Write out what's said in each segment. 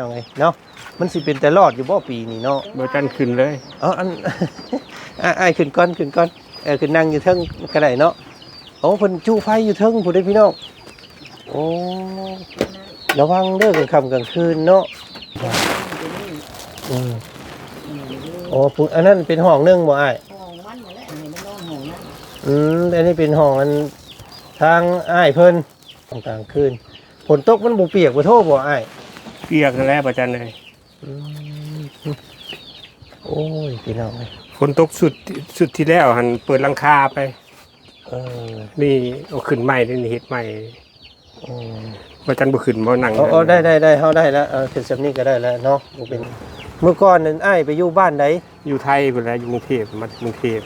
ເນາະ ມັນຊິເປັນຕາຫຼອດຢູ່ບໍ່ປີນີ້ເນາະ? ບໍ່ທັນຂຶ້ນເລີຍ. ເອົາ ອັນ ອ້າຍ ອ້າຍຂຶ້ນກ່ອນ ຂຶ້ນກ່ອນ ເອີ ຂຶ້ນນັ່ງຢູ່ເທິງກໍໄດ້ເນາະ. ໂອ້ ເພິ່ນຈຸໄຟຢູ່ເທິງພຸ້ນເດ້ພີ່ນ້ອງ. ໂອ້ ລະວັງເດີ ກາງຄ່ຳກາງຄືນເນາະ. ອືມ ໂອ້ ຜູ້ ອັນນັ້ນເປັນຫ້ອງໜຶ່ງບໍ່ອ້າຍ? ຫ້ອງມັນນັ້ນແຫຼະ ໃຫ້ມັນນອນຫ້ອງນັ້ນ. ອືມ ອັນນີ້ເປັນຫ້ອງອັນທາງອ້າຍເພິ່ນ ກາງຄືນ. ຝົນຕົກມັນບໍ່ປຽກບໍ່ໂທບໍ່ອ້າຍ? ປຽກຫັ້ນແຫຼະ ພະອາຈານເອີຍ. ອືມ ໂອ້ຍ ພີ່ນ້ອງເອີຍ ຝົນຕົກຊຸດ ຊຸດທີ່ແລ້ວຫັ້ນເປີດຫຼັງຄາໄປ. ເອີ ນີ້ເອົາຂຶ້ນໃໝ່ເດ້ ນີ້ເຮັດໃໝ່. ອືມ ພະອາຈານບໍ່ຂຶ້ນບໍ່ນັ່ງ? ເອີ ເອີ ໄດ້ ໄດ້ ໄດ້ ເຮົາໄດ້ແລ້ວ ເອີ ຂຶ້ນສ່ຳນີ້ກໍໄດ້ແລ້ວເນາະ ບໍ່ເປັນ. ມື້ກ່ອນນັ້ນອ້າຍໄປຢູ່ບ້ານໃດ? ຢູ່ໄທພຸ້ນແຫຼະ ຢູ່ກຸງເທບ ມາຈາກກຸງເທບ.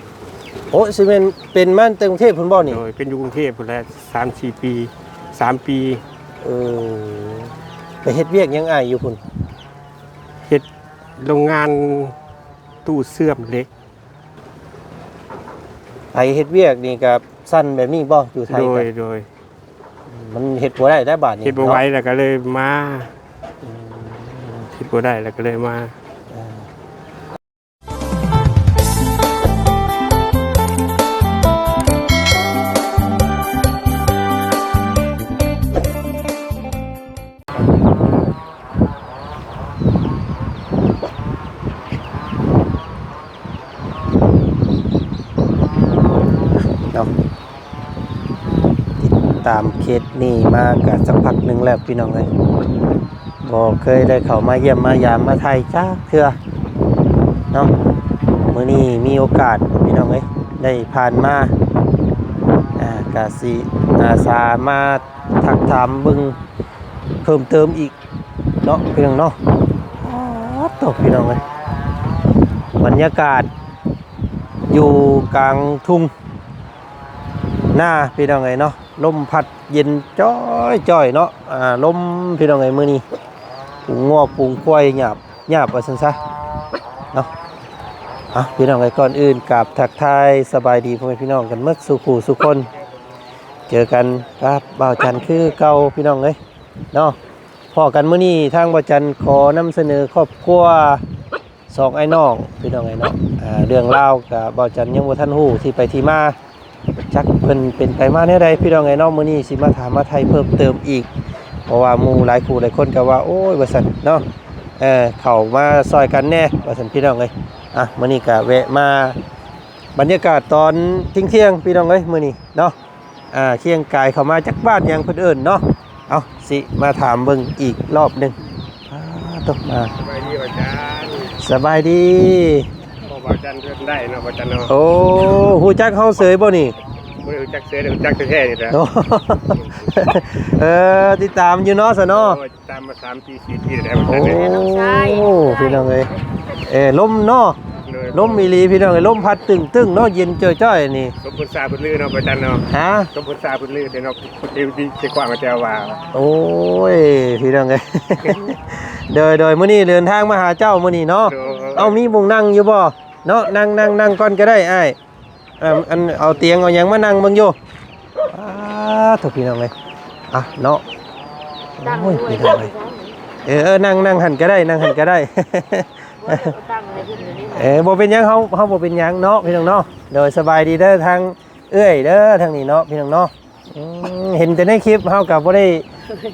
ໂອ້ ຊິແມ່ນເປັນມາແຕ່ກຸງເທບພຸ້ນບໍ່ນີ້? ໂດຍ ເປັນຢູ່ກຸງເທບພຸ້ນແຫຼະ ສາມສີ່ປີ ສາມປີ. ເອີ ໄປເຮັດວຽກຫຍັງອ້າຍຢູ່ພຸ້ນ? ເຮັດໂລງງານຕູ້ເຊື່ອມເຫຼັກ. ໄປເຮັດວຽກນີ້ກໍສັ່ນແບບນີ້ບໍ່ ຢູ່ໄທ? ໂດຍ ໂດຍ ມັນເຮັດບໍ່ໄດ້ແລ້ວບາດນີ້ ເຮັດບໍ່ໄຫວແລ້ວກໍເລີຍມາ. ອືມ ເຮັດບໍ່ໄດ້ແລ້ວກໍເລີຍມາ. ເອີ ເນາະ ຕິດຕາມເຂດນີ້ມາກະສັກພັກໜຶ່ງແລ້ວພີ່ນ້ອງເອີຍ ບໍ່ເຄີຍໄດ້ເຂົ້າມາຢ້ຽມມາຢາມມາໄທຈັກເທື່ອເນາະ. ມື້ນີ້ມີໂອກາດພີ່ນ້ອງເອີຍ ໄດ້ຜ່ານມາ ອາ ກະຊິອາສາມາທັກຖາມເບິ່ງເພີ່ມເຕີມອີກ ເນາະພີ່ນ້ອງເນາະ. ໂອ້ໂຕ ພີ່ນ້ອງເອີຍ ບັນຍາກາດຢູ່ກາງທົ່ງນາພີ່ນ້ອງເອີຍເນາະ ລົມພັດເຢັນຈ້ອຍໆເນາະ. ອາ ລົມພີ່ນ້ອງເອີຍ ມື້ນີ້ ປູງງົວປູງຄວາຍຫຍາບ ຫຍາບວ່າຊັ້ນຊະເນາະ. ເອົາ ພີ່ນ້ອງເອີຍ ກ່ອນອື່ນກາບທັກທາຍສະບາຍດີພໍ່ແມ່ພີ່ນ້ອງກັນໝົດສູ່ຄູ່ສູ່ຄົນ. ເຈີກັນກັບບ່າວຈັນຄືເກົ່າພີ່ນ້ອງເອີຍເນາະ. ພໍ້ກັນມື້ນີ້ ທາງບ່າວຈັນຂໍນຳສະເໜີຄອບຄົວສອງອ້າຍນ້ອງພີ່ນ້ອງເອີຍເນາະ. ອາ ເລື່ອງລາວກະບ່າວຈັນຍັງບໍ່ທັນຮູ້ທີ່ໄປທີ່ມາ ຈັກເພິ່ນເປັນໄປມາແນວໃດພີ່ນ້ອງເອີຍເນາະ. ມື້ນີ້ຊິມາຖາມມາໄຖ່ເພີ່ມເຕີມອີກ ເພາະວ່າໝູ່ຫຼາຍຄູ່ຫຼາຍຄົນກໍວ່າ ໂອ້ຍ ວ່າຊັ້ນເນາະ ເອີ ເຂົ້າມາຊ່ອຍກັນແດ່ ວ່າຊັ້ນພີ່ນ້ອງເອີຍ. ອາ ມື້ນີ້ກໍແວະມາ ບັນຍາກາດຕອນທ່ຽງໆ ພີ່ນ້ອງເອີຍ ມື້ນີ້ເນາະ. ອາ ຄຽງກາຍເຂົ້າມາ ຈັກບ້ານຫຍັງເພິ່ນເອີ້ນເນາະ. ເອົາ ຊິມາຖາມເບິ່ງອີກລອບໜຶ່ງ. ອາ ຕົກມາ ສະບາຍດີອາຈານ. ສະບາຍດີ. ພໍ່ບ່າວຈັນເພິ່ນໄດ້ເນາະ ບ່າວຈັນເນາະ. ໂອ້ ຮູ້ຈັກເຮົາເສີຍບໍ່ນີ້? ບໍ່ໄດ້ຮູ້ຈັກເສີຍ ຮູ້ຈັກແທ້ໆນີ້ແຫຼະ. ໂອ້ ເອີ ຕິດຕາມຢູ່ເນາະ ຊະເນາະ. ໂອ້ຍ ຕາມມາສາມປີສີ່ປີແລ້ວ. ໂອ້ ພີ່ນ້ອງເອີຍ ເອີ ລົມເນາະ. ໂດຍ ລົມອີ່ຫຼີພີ່ນ້ອງເອີຍ ລົມພັດຕຶ້ງໆເນາະ ເຢັນຈ້ອຍໆນີ້. ສົມບຸນຊາເພິ່ນລືເນາະ ພະອາຈານເນາະ. ຮະ? ສົມບຸນຊາເພິ່ນລືເດ້ເນາະ ຄົນທີ່ ທີ່ ທີ່ກວ້າງແຕ່ວ່າ. ໂອ້ຍ ພີ່ນ້ອງເອີຍ ໂດຍໆ ມື້ນີ້ເດີນທາງມາຫາເຈົ້າມື້ນີ້ເນາະ. ໂດຍ ເອົາ ມີໝ່ອງນັ່ງຢູ່ບໍ່ເນາະ? ນັ່ງ ນັ່ງ ນັ່ງກ່ອນກໍໄດ້ອ້າຍ. ອັນ ອັນ ເອົາຕຽງເອົາຫຍັງມານັ່ງເບິ່ງຢູ່. ອາ ໂທ້ ພີ່ນ້ອງເອີຍ ອະເນາະ. ໂອ້ຍ ພີ່ນ້ອງເອີຍ ເອີ ເອີ ນັ່ງ ນັ່ງຫັ້ນກໍໄດ້ ນັ່ງຫັ້ນກໍໄດ້. ເອີ ບໍ່ເປັນຫຍັງ ເຮົາ ເຮົາບໍ່ເປັນຫຍັງເນາະ ພີ່ນ້ອງເນາະ. ໂດຍ ສະບາຍດີເດີ ທາງເອື້ອຍເດີ ທາງນີ້ເນາະ ພີ່ນ້ອງເນາະ. ອືມ ເຫັນແຕ່ໃນຄລິບ ເຮົາກໍບໍ່ໄດ້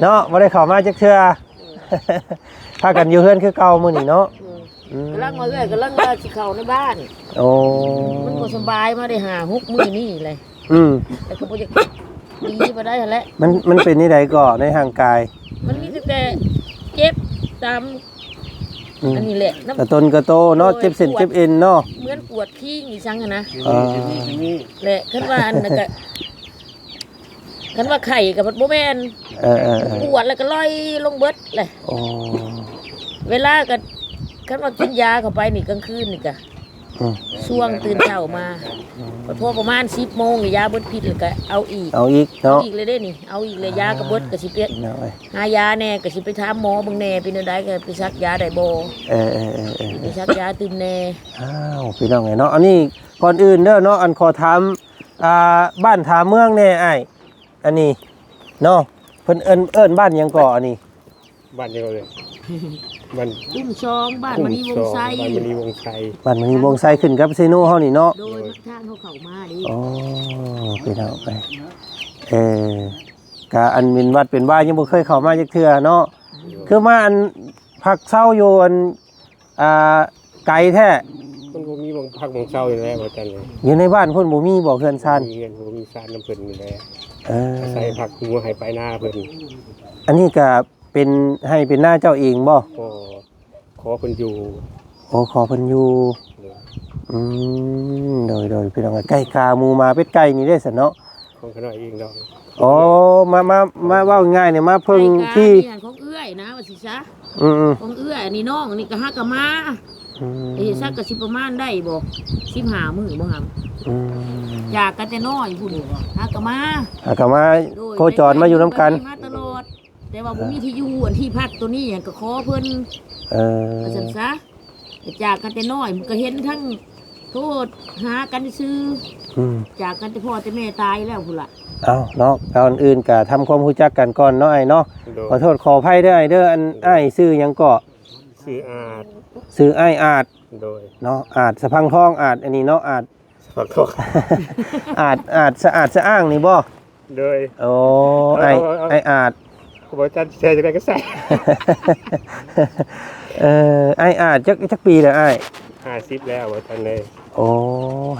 ເນາະ ບໍ່ໄດ້ເຂົ້າມາຈັກເທື່ອ. ພາກັນຢູ່ເຮືອນຄືເກົ່າມື້ນີ້ເນາະ. ອືມ ອືມ ກຳລັງວ່າເອື້ອຍ ກຳລັງວ່າຊິເຂົ້າໃນບ້ານ. ໂອ້ ມັນບໍ່ສະບາຍມາໄດ້ຫ້າຫົກມື້ນີ້ແຫຼະ. ອືມ ແລ້ວກໍບໍ່ຢາກດີປານໃດຫັ້ນແຫຼະ. ມັນ ມັນເປັນແນວໃດກໍໃນຮ່າງກາຍ? ມັນມີແຕ່ເຈັບຕາມ ອືມ ອັນນີ້ແຫຼະ ນຳ ກະຕົນກະໂຕເນາະ. ໂດຍ ເຈັບເສັ້ນ ເຈັບເອັນເນາະ ເໝືອນກວດຄີງອີ່ສັງຫັ້ນນະ. ເອີ ແລະ ຄັນວ່າອັນນັ້ນກະ ຄັນວ່າໄຂ້ກໍບໍ່ແມ່ນ. ເອີໆໆ ປວດແລ້ວກໍລອຍລົງເບິດແຫຼະ. ໂອ້ ເວລາກໍ ຄັນວ່າກິນຢາເຂົ້າໄປນີ້ ກາງຄືນນີ້ກໍ ອືມ ຊ່ວງຕື່ນເຊົ້າມາ ອືມ ພໍປະມານສິບໂມງນີ້ ຢາເບິດພິດ ແລ້ວກໍເອົາອີກ ເອົາອີກເນາະ. ເອົາອີກເລີຍເດ້ນີ້ ເອົາອີກເລີຍ. ອ່າ ຢາກໍເບິດ ກໍຊິໄປ ພີ່ນ້ອງເອີຍ ຫາຢາແດ່ ກໍຊິໄປຖາມໝໍເບິ່ງແດ່ ເປັນແນວໃດ ກໍໄປສັກຢາໄດ້ບໍ່. ເອີໆໆໆ ໄປສັກຢາຕື່ມແດ່. ອ້າວ ພີ່ນ້ອງເອີຍເນາະ ອັນນີ້ ກ່ອນອື່ນເດີເນາະ ອັນ ຂໍຖາມ ອ່າ ບ້ານຖາມເມືອງແດ່ອ້າຍ ອັນນີ້ເນາະ ເພິ່ນເອີ້ນ ເອີ້ນບ້ານຫຍັງເກາະອັນນີ້? ບ້ານຫຍັງເອີຍ? ບ້ານກຸ່ມສອງ ບ້ານມະນີວົງໄຊ ບ້ານມະນີວົງໄຊ ບ້ານມະນີວົງໄຊ ຂຶ້ນກັບເຊໂນເຮົານີ້ເນາະ. ໂດຍ ໂດຍ ທາງເຮົາເຂົ້າມາເດ້. ອໍ ພີ່ນ້ອງເອີຍ ເອີ ກະອັນເປັນວັດເປັນວາຍັງບໍ່ເຄີຍເຂົ້າມາຈັກເທື່ອເນາະ. ອືມ ຄືມາອັນພັກເຊົາຢູ່ອັນ ອ່າ ໄກແທ້. ມັນບໍ່ມີບ່ອນພັກບ່ອນເຊົາຢູ່ແລ້ວ ວ່າຊັ້ນເລີຍ. ຢູ່ໃນບ້ານເພິ່ນບໍ່ມີບໍ່ເຮືອນຊານ? ບໍ່ມີເຮືອນ ບໍ່ມີຊານນຳເພິ່ນຢູ່ແລ້ວ. ເອີ ອາໄສພັກຫົວໄຮ່ປາຍນາເພິ່ນ. ອັນນີ້ກະເປັນໄຮ່ເປັນນາເຈົ້າເອງບໍ່? ກໍຂໍເພິ່ນຢູ່. ໂອ້ ຂໍເພິ່ນຢູ່. ໂດຍ ອືມ ໂດຍໆ ພີ່ນ້ອງເອີຍ ໄກ່ກາໝູໝາເປັດໄກ່ນີ້ເດ້ຊັ້ນເນາະ. ຂອງຂ້ານ້ອຍເອງດອກ. ອໍ ມາ ມາ ມາເວົ້າງ່າຍໆນີ້ ມາເພິ່ງທີ່ ໄກ່ການີ້ຂອງເອື້ອຍນະ ວ່າຊິຊະ. ອືມໆ ຂອງເອື້ອຍ ອັນນີ້ນ້ອງ ອັນນີ້ກໍຫາກໍມາ. ອືມ ເຮັດສັກກໍຊິປະມານໄດ້ບໍ່ ສິບຫ້າມື້ບໍ່ຫຳ. ອືມ ຈາກກັນແຕ່ນ້ອຍພຸ້ນ ຫາກໍມາ ຫາກໍມາ ໂດຍ ໂຄຈອນມາຢູ່ນຳກັນ ມາຕະຫຼອດ. ແຕ່ວ່າບໍ່ມີທີ່ຢູ່ ອັນທີ່ພັກໂຕນີ້ຫຍັງກໍຂໍເພິ່ນ. ເອີ ວ່າຊັ້ນຊະ ຈາກກັນແຕ່ນ້ອຍ ມັນກໍເຫັນທັງໂທດຫາກັນຊື່. ອືມ ຈາກກັນແຕ່ພໍ່ແຕ່ແມ່ຕາຍແລ້ວພຸ້ນລະ. ເອົ້າ ເນາະ ກ່ອນອື່ນກໍທຳຄວາມຮູ້ຈັກກັນກ່ອນເນາະ ອ້າຍເນາະ. ໂດຍ ຂໍໂທດຂໍອະໄພເດີອ້າຍເດີ. ອັນ ໂດຍ ອ້າຍຊື່ຫຍັງເກາະ? ຊື່ອາດ. ຊື່ອ້າຍອາດ. ໂດຍ ເນາະ ອາດສະພັງທອງ ອາດອັນນີ້ເນາະ ອາດ ອາດ ອາດສະອາດສະອ້າງນີ້ບໍ່? ໂດຍ ໂອ້ ອ້າຍ ອ້າຍອາດ ບໍ່ຈັກໃຊ້ຈັ່ງໃດກໍໃຊ້. ເອີ ອ້າຍອາດ ຈັກ ຈັກປີແລ້ວອ້າຍ? ຫ້າສິບແລ້ວ ບໍ່ທັນເລີຍ. ໂອ້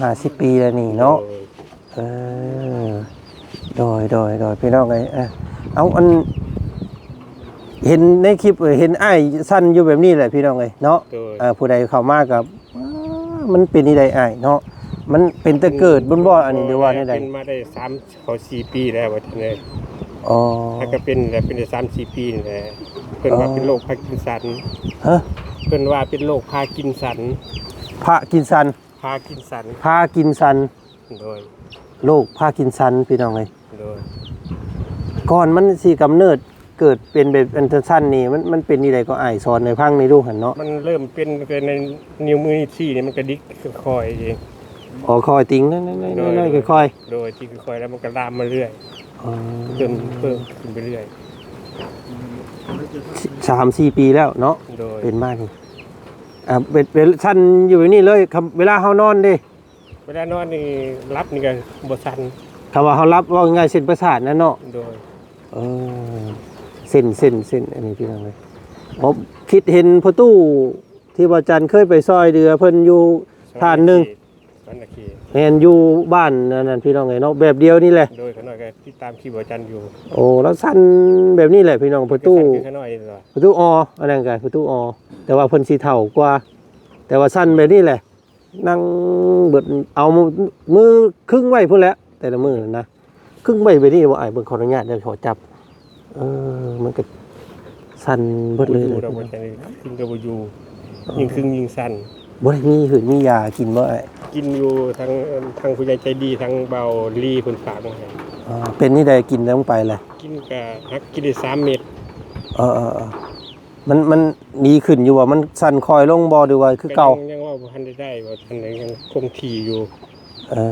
ຫ້າສິບປີແລ້ວນີ້ເນາະ. ໂດຍ ເອີ ໂດຍ ໂດຍ ໂດຍ ພີ່ນ້ອງເອີຍ. ເອົາ ອັນ ເຫັນໃນຄລິບ ເຫັນອ້າຍສັ່ນຢູ່ແບບນີ້ແຫຼະ ພີ່ນ້ອງເອີຍເນາະ. ໂດຍ ເອີ ຜູ້ໃດເຂົ້າມາກໍ ອ້າ ມັນເປັນອີ່ໃດອ້າຍເນາະ? ມັນເປັນແຕ່ເກີດບຸນບໍ່ ອັນນີ້ ຫຼືວ່າແນວໃດ? ເປັນມາໄດ້ສາມ ເຂົ້າສີ່ປີແລ້ວວ່າຊັ້ນເລີຍ. ອໍ ຫາກະເປັນແຫຼະ ເປັນໄດ້ສາມສີ່ປີນີ້ແຫຼະ. ເພິ່ນວ່າເປັນໂລກພາກິນສັນ. ຮະ? ເພິ່ນວ່າເປັນໂລກພາກິນສັນ. ພາກິນສັນ? ພາກິນສັນ. ພາກິນສັນ. ໂດຍ ໂລກພາກິນສັນ ພີ່ນ້ອງເອີຍ. ໂດຍ ກ່ອນມັນຊິກຳເນີດເກີດເປັນແບບອັນຊັ້ນໆນີ້ ມັນ ມັນເປັນຈັ່ງໃດກໍອ້າຍສອນໃຫ້ຟັງແດ່ດູຫັ້ນເນາະ. ມັນເລີ່ມເປັນແຕ່ໃນນິ້ວມືນິ້ວຊີ້ນີ້ ມັນກະດິກຄ່ອຍໆເອງ. ອໍ ຄ່ອຍຕິງ ໂດຍ ຄ່ອຍໆ. ໂດຍ ຕິງຄ່ອຍໆ ແລ້ວມັນກະລາມມາເລື້ອຍ. ອໍ ຈົນເພີ່ມຂຶ້ນໄປເລື້ອຍ. ສາມສີ່ປີແລ້ວເນາະ. ໂດຍ ເປັນມານີ້ ອ່າ ເປັນ ເປັນສັ່ນຢູ່ແບບນີ້ເລີຍ ເວລາເຮົານອນເດ? ເວລານອນນີ້ ຫຼັບນີ້ກໍບໍ່ສັ່ນ. ຄຳວ່າເຮົາຫຼັບ ເວົ້າງ່າຍໆ ເສັ້ນປະສາດນັ້ນເນາະ. ໂດຍ ເອີ ເສັ້ນ ເສັ້ນ ເສັ້ນ ອັນນີ້ພີ່ນ້ອງເອີຍ. ອໍ ຄິດເຫັນພໍ່ຕູ້ທີ່ວ່າຈັນເຄີຍໄປຊ່ອຍເຫຼືອເພິ່ນຢູ່ທ່ານໜຶ່ງ ສະຫວັນນະເຂດ. ແມ່ນ ຢູ່ບ້ານອັນນັ້ນ ພີ່ນ້ອງເອີຍເນາະ ແບບດຽວນີ້ແຫຼະ. ໂດຍ ຂ້ານ້ອຍກໍຕິດຕາມຄລິບອາຈານຢູ່. ໂອ້ ລາວສັ່ນແບບນີ້ແຫຼະ ພີ່ນ້ອງ. ພໍ່ຕູ້ ພໍ່ຕູ້ອໍ ອັນນັ້ນກໍພໍ່ຕູ້ອໍ ແຕ່ວ່າເພິ່ນຊິເຖົ້າກວ່າ ແຕ່ວ່າສັ່ນແບບນີ້ແຫຼະ. ນັ່ງເບິດ ເອົາມືຄຶງໄວ້ພຸ້ນແຫຼະ ແຕ່ລະມື້ນະ ຄຶງໄວ້ແບບນີ້ບໍ່ອ້າຍ? ເບິ່ງ ຂໍອະນຸຍາດເດີ ຂໍຈັບ. ເອີ ມັນກໍສັ່ນເບິດເລີຍ. ບໍ່ຢູ່ດອກ ບໍ່ໃຊ່ຄຶງກໍບໍ່ຢູ່. ອໍ ຍິ່ງຄຶງຍິ່ງສັ່ນ. ບໍ່ໄດ້ມີຫືດມີຢາກິນບໍ່ອ້າຍ? ກິນຢູ່ ທາງ ທາງຜູ້ໃຫຍ່ໃຈດີ ທາງເບົາລີເພິ່ນຝາກມາໃຫ້. ອໍ ເປັນຈັ່ງໃດ ກິນລົງໄປລະ? ກິນກໍຫາກກິນໄດ້ສາມເມັດ. ເອີໆໆ. ມັນ ມັນດີຂຶ້ນຢູ່ບໍ່? ມັນສັ່ນຄ່ອຍລົງບໍ່ ຫຼືວ່າຄືເກົ່າ? ກໍຍັງ ຍັງເວົ້າບໍ່ທັນໄດ້ໄດ້ ບໍ່ທັນໄດ້ ຍັງຄົງທີ່ຢູ່. ເອີ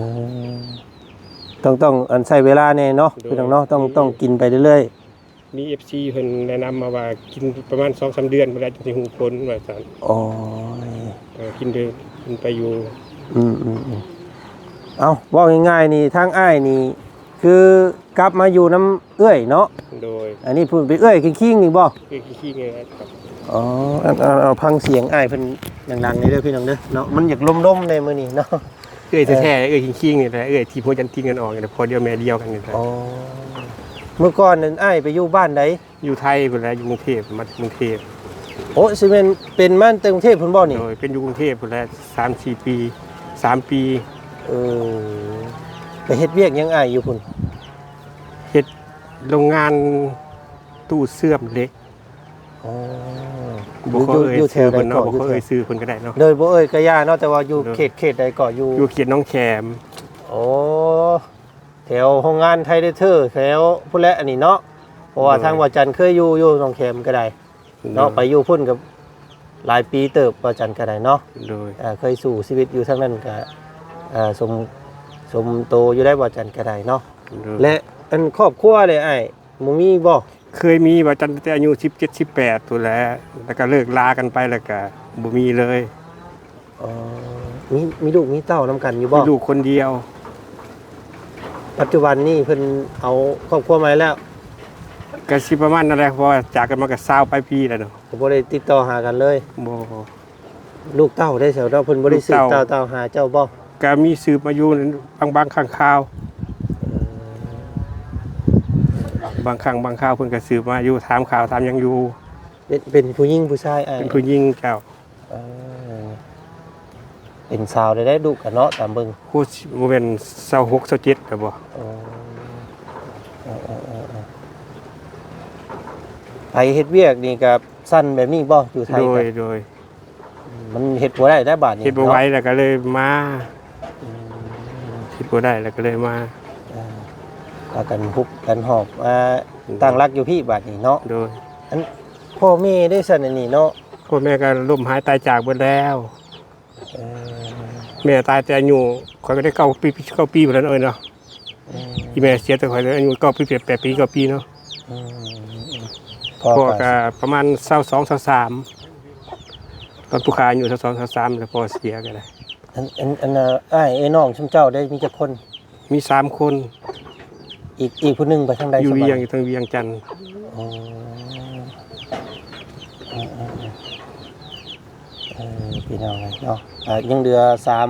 ຕ້ອງ ຕ້ອງອັນໃຊ້ເວລາແດ່ເນາະ ໂດຍ ພີ່ນ້ອງເນາະ ຕ້ອງ ມີ ຕ້ອງກິນໄປເລື້ອຍໆ. ມີເອັຟຊີເພິ່ນແນະນຳມາວ່າ ກິນປະມານສອງສາມເດືອນພຸ້ນແຫຼະ ຈຶ່ງຊິຮູ້ຜົນວ່າຊັ້ນ. ໂອ້ຍ ເອີ ກິນເດີ ກິນໄປຢູ່. ອືມໆໆ. ເອົ້າ ເວົ້າງ່າຍໆນີ້ ທາງອ້າຍນີ້ ຄືກັບມາຢູ່ນຳເອື້ອຍເນາະ? ໂດຍ. ອັນນີ້ເພິ່ນເປັນເອື້ອຍຄິງໆນີ້ບໍ່? ເອື້ອຍຄິງໆນີ້ແຫຼະ. ອໍ ເອົາ ເອົາ ຟັງສຽງອ້າຍເພິ່ນດັງໆນີ້ເດີພີ່ນ້ອງເດີເນາະ ມັນຢາກລົມໆໃນມື້ນີ້ເນາະ. ເອື້ອຍແທ້ໆ ເອື້ອຍຄິງໆນີ້ແຫຼະ ເອື້ອຍທີ່ຜົວຈັນທິງກັນອອກນີ້ແຫຼະ ພໍ່ດຽວແມ່ດຽວກັນນີ້ແຫຼະ. ອໍ ເມື່ອກ່ອນນັ້ນອ້າຍໄປຢູ່ບ້ານໃດ? ຢູ່ໄທພຸ້ນແຫຼະ ຢູ່ກຸງເທບ ມາຈາກກຸງເທບ. ໂອ້ ຊິແມ່ນເປັນມາແຕ່ກຸງເທບພຸ້ນບໍ່ນີ້? ໂດຍ ເປັນຢູ່ກຸງເທບພຸ້ນແຫຼະ ສາມສີ່ປີ ສາມປີ. ເອີ ໄປເຮັດວຽກຫຍັງອ້າຍຢູ່ພຸ້ນ? ເຮັດໂຮງງານຕູ້ເຊື່ອມເຫຼັກ. ອໍ ບໍ່ຂໍເອີ່ຍຊື່ເພິ່ນເນາະ ບໍ່ຂໍເອີ່ຍຊື່ເພິ່ນກໍໄດ້ເນາະ. ໂດຍ ບໍ່ເອີ່ຍກໍຢ່າເນາະ ແຕ່ວ່າຢູ່ເຂດ ເຂດໃດເກາະ? ຢູ່ ຢູ່ເຂດໜອງແຂມ. ໂອ້ ແຖວໂຮງງານໄທເດເທີ ແຖວພຸ້ນແຫຼະອັນນີ້ເນາະ ເພາະວ່າ ໂດຍ ທາງບ່າວຈັນເຄີຍຢູ່ ຢູ່ໜອງແຂມກໍໄດ້ເນາະ. ໂດຍ ໄປຢູ່ພຸ້ນກໍຫຼາຍປີເຕີບ ບ່າວຈັນກໍໄດ້ເນາະ. ໂດຍ ເອີ ເຄີຍສູ້ຊີວິດຢູ່ທາງນັ້ນກໍ ເອີ ສົມ ສົມໂຕຢູ່ໄດ໋ ບ່າວຈັນກໍໄດ້ເນາະ. ໂດຍ ແລະ ອັນຄອບຄົວເດອ້າຍ ບໍ່ມີບໍ່? ເຄີຍມີວ່າຈັ່ງແຕ່ອາຍຸສິບເຈັດ ສິບແປດພຸ້ນແຫຼະ ແລ້ວກໍເລີກລາກັນໄປ ແລ້ວກໍບໍ່ມີເລີຍ. ອໍ ມີ ມີລູກມີເຕົ້ານຳກັນຢູ່ບໍ່? ມີລູກຄົນດຽວ. ປັດຈຸບັນນີ້ເພິ່ນເອົາຄອບຄົວໃໝ່ແລ້ວ? ກໍຊິປະມານນັ້ນແຫຼະ ເພາະວ່າຈາກກັນມາກໍຊາວປາຍປີແລ້ວເນາະ. ກໍບໍ່ໄດ້ຕິດຕໍ່ຫາກັນເລີຍ? ບໍ່. ລູກເຕົ້າເດ້ຊະເນາະ ເພິ່ນບໍ່ໄດ້ສືບ ລູກເຕົ້າ ເຕົ້າ ເຕົ້າຫາເຈົ້າບໍ່? ກໍມີສືບມາຢູ່ບາງ ບາງຄັ້ງຄາວ. ເອີ ບາງຄັ້ງບາງຄາວເພິ່ນກໍສືບມາຢູ່ ຖາມຂ່າວຖາມຫຍັງຢູ່. ເປັນ ເປັນຜູ້ຍິງຜູ້ຊາຍອ້າຍ? ເປັນຜູ້ຍິງເຈົ້າ. ເອີ ເປັນສາວໄດ້ ໄດ້ດຸກະເນາະ ຕາມເບິ່ງ. ໂອ້ ບໍ່ແມ່ນ ຊາວຫົກ ຊາວເຈັດແລ້ວບໍ່? ອໍ ເອີໆ ໄປເຮັດວຽກນີ້ກໍສັ່ນແບບນີ້ບໍ່ ຢູ່ໄທ? ໂດຍ ໂດຍ. ມັນເຮັດບໍ່ໄດ້ແລ້ວບາດນີ້ ເຮັດບໍ່ໄຫວ ເນາະ ແລ້ວກໍເລີຍມາ. ອືມ ເຮັດບໍ່ໄດ້ແລ້ວກໍເລີຍມາ. ເອີ ພາກັນຮຸບກັນຫອບ ອ່າ ອືມ ຕັ້ງຫຼັກຢູ່ພີ້ບາດນີ້ເນາະ. ໂດຍ. ອັນ ພໍ່ແມ່ເດ້ຊັ້ນອັນນີ້ເນາະ? ພໍ່ແມ່ກໍລົ້ມຫາຍຕາຍຈາກເບິດແລ້ວ. ເອີ ແມ່ຕາຍແຕ່ອາຍຸ ຂ້ອຍກໍໄດ້ເກົ້າປີ ເກົ້າປີພຸ້ນແຫຼະເນາະ. ອືມ ອີ່ແມ່ເສຍແຕ່ຂ້ອຍອາຍຸເກົ້າປີ ແປດປີ ເກົ້າປີເນາະ. ອືມ ພໍ່ກໍປະມານຊາວສອງ ຊາວສາມ ຕອນຜູ້ຂ້າອາຍຸຊາວສອງ ຊາວສາມ ແລ້ວພໍ່ເສຍກໍໄດ້. ອັນ ອັນ ອັນ ເອີ ອ້າຍເອີຍນ້ອງຊຸມເຈົ້າໄດ້ມີຈັກຄົນ? ມີສາມຄົນ. ອີກ ອີກຜູ້ໜຶ່ງໄປທາງໃດ? ຢູ່ວຽງ ຢູ່ທາງວຽງຈັນ. ອໍ ເອີໆ ເອີ ພີ່ນ້ອງເອີຍເນາະ ອ່າ ຍັງເຫຼືອສາມ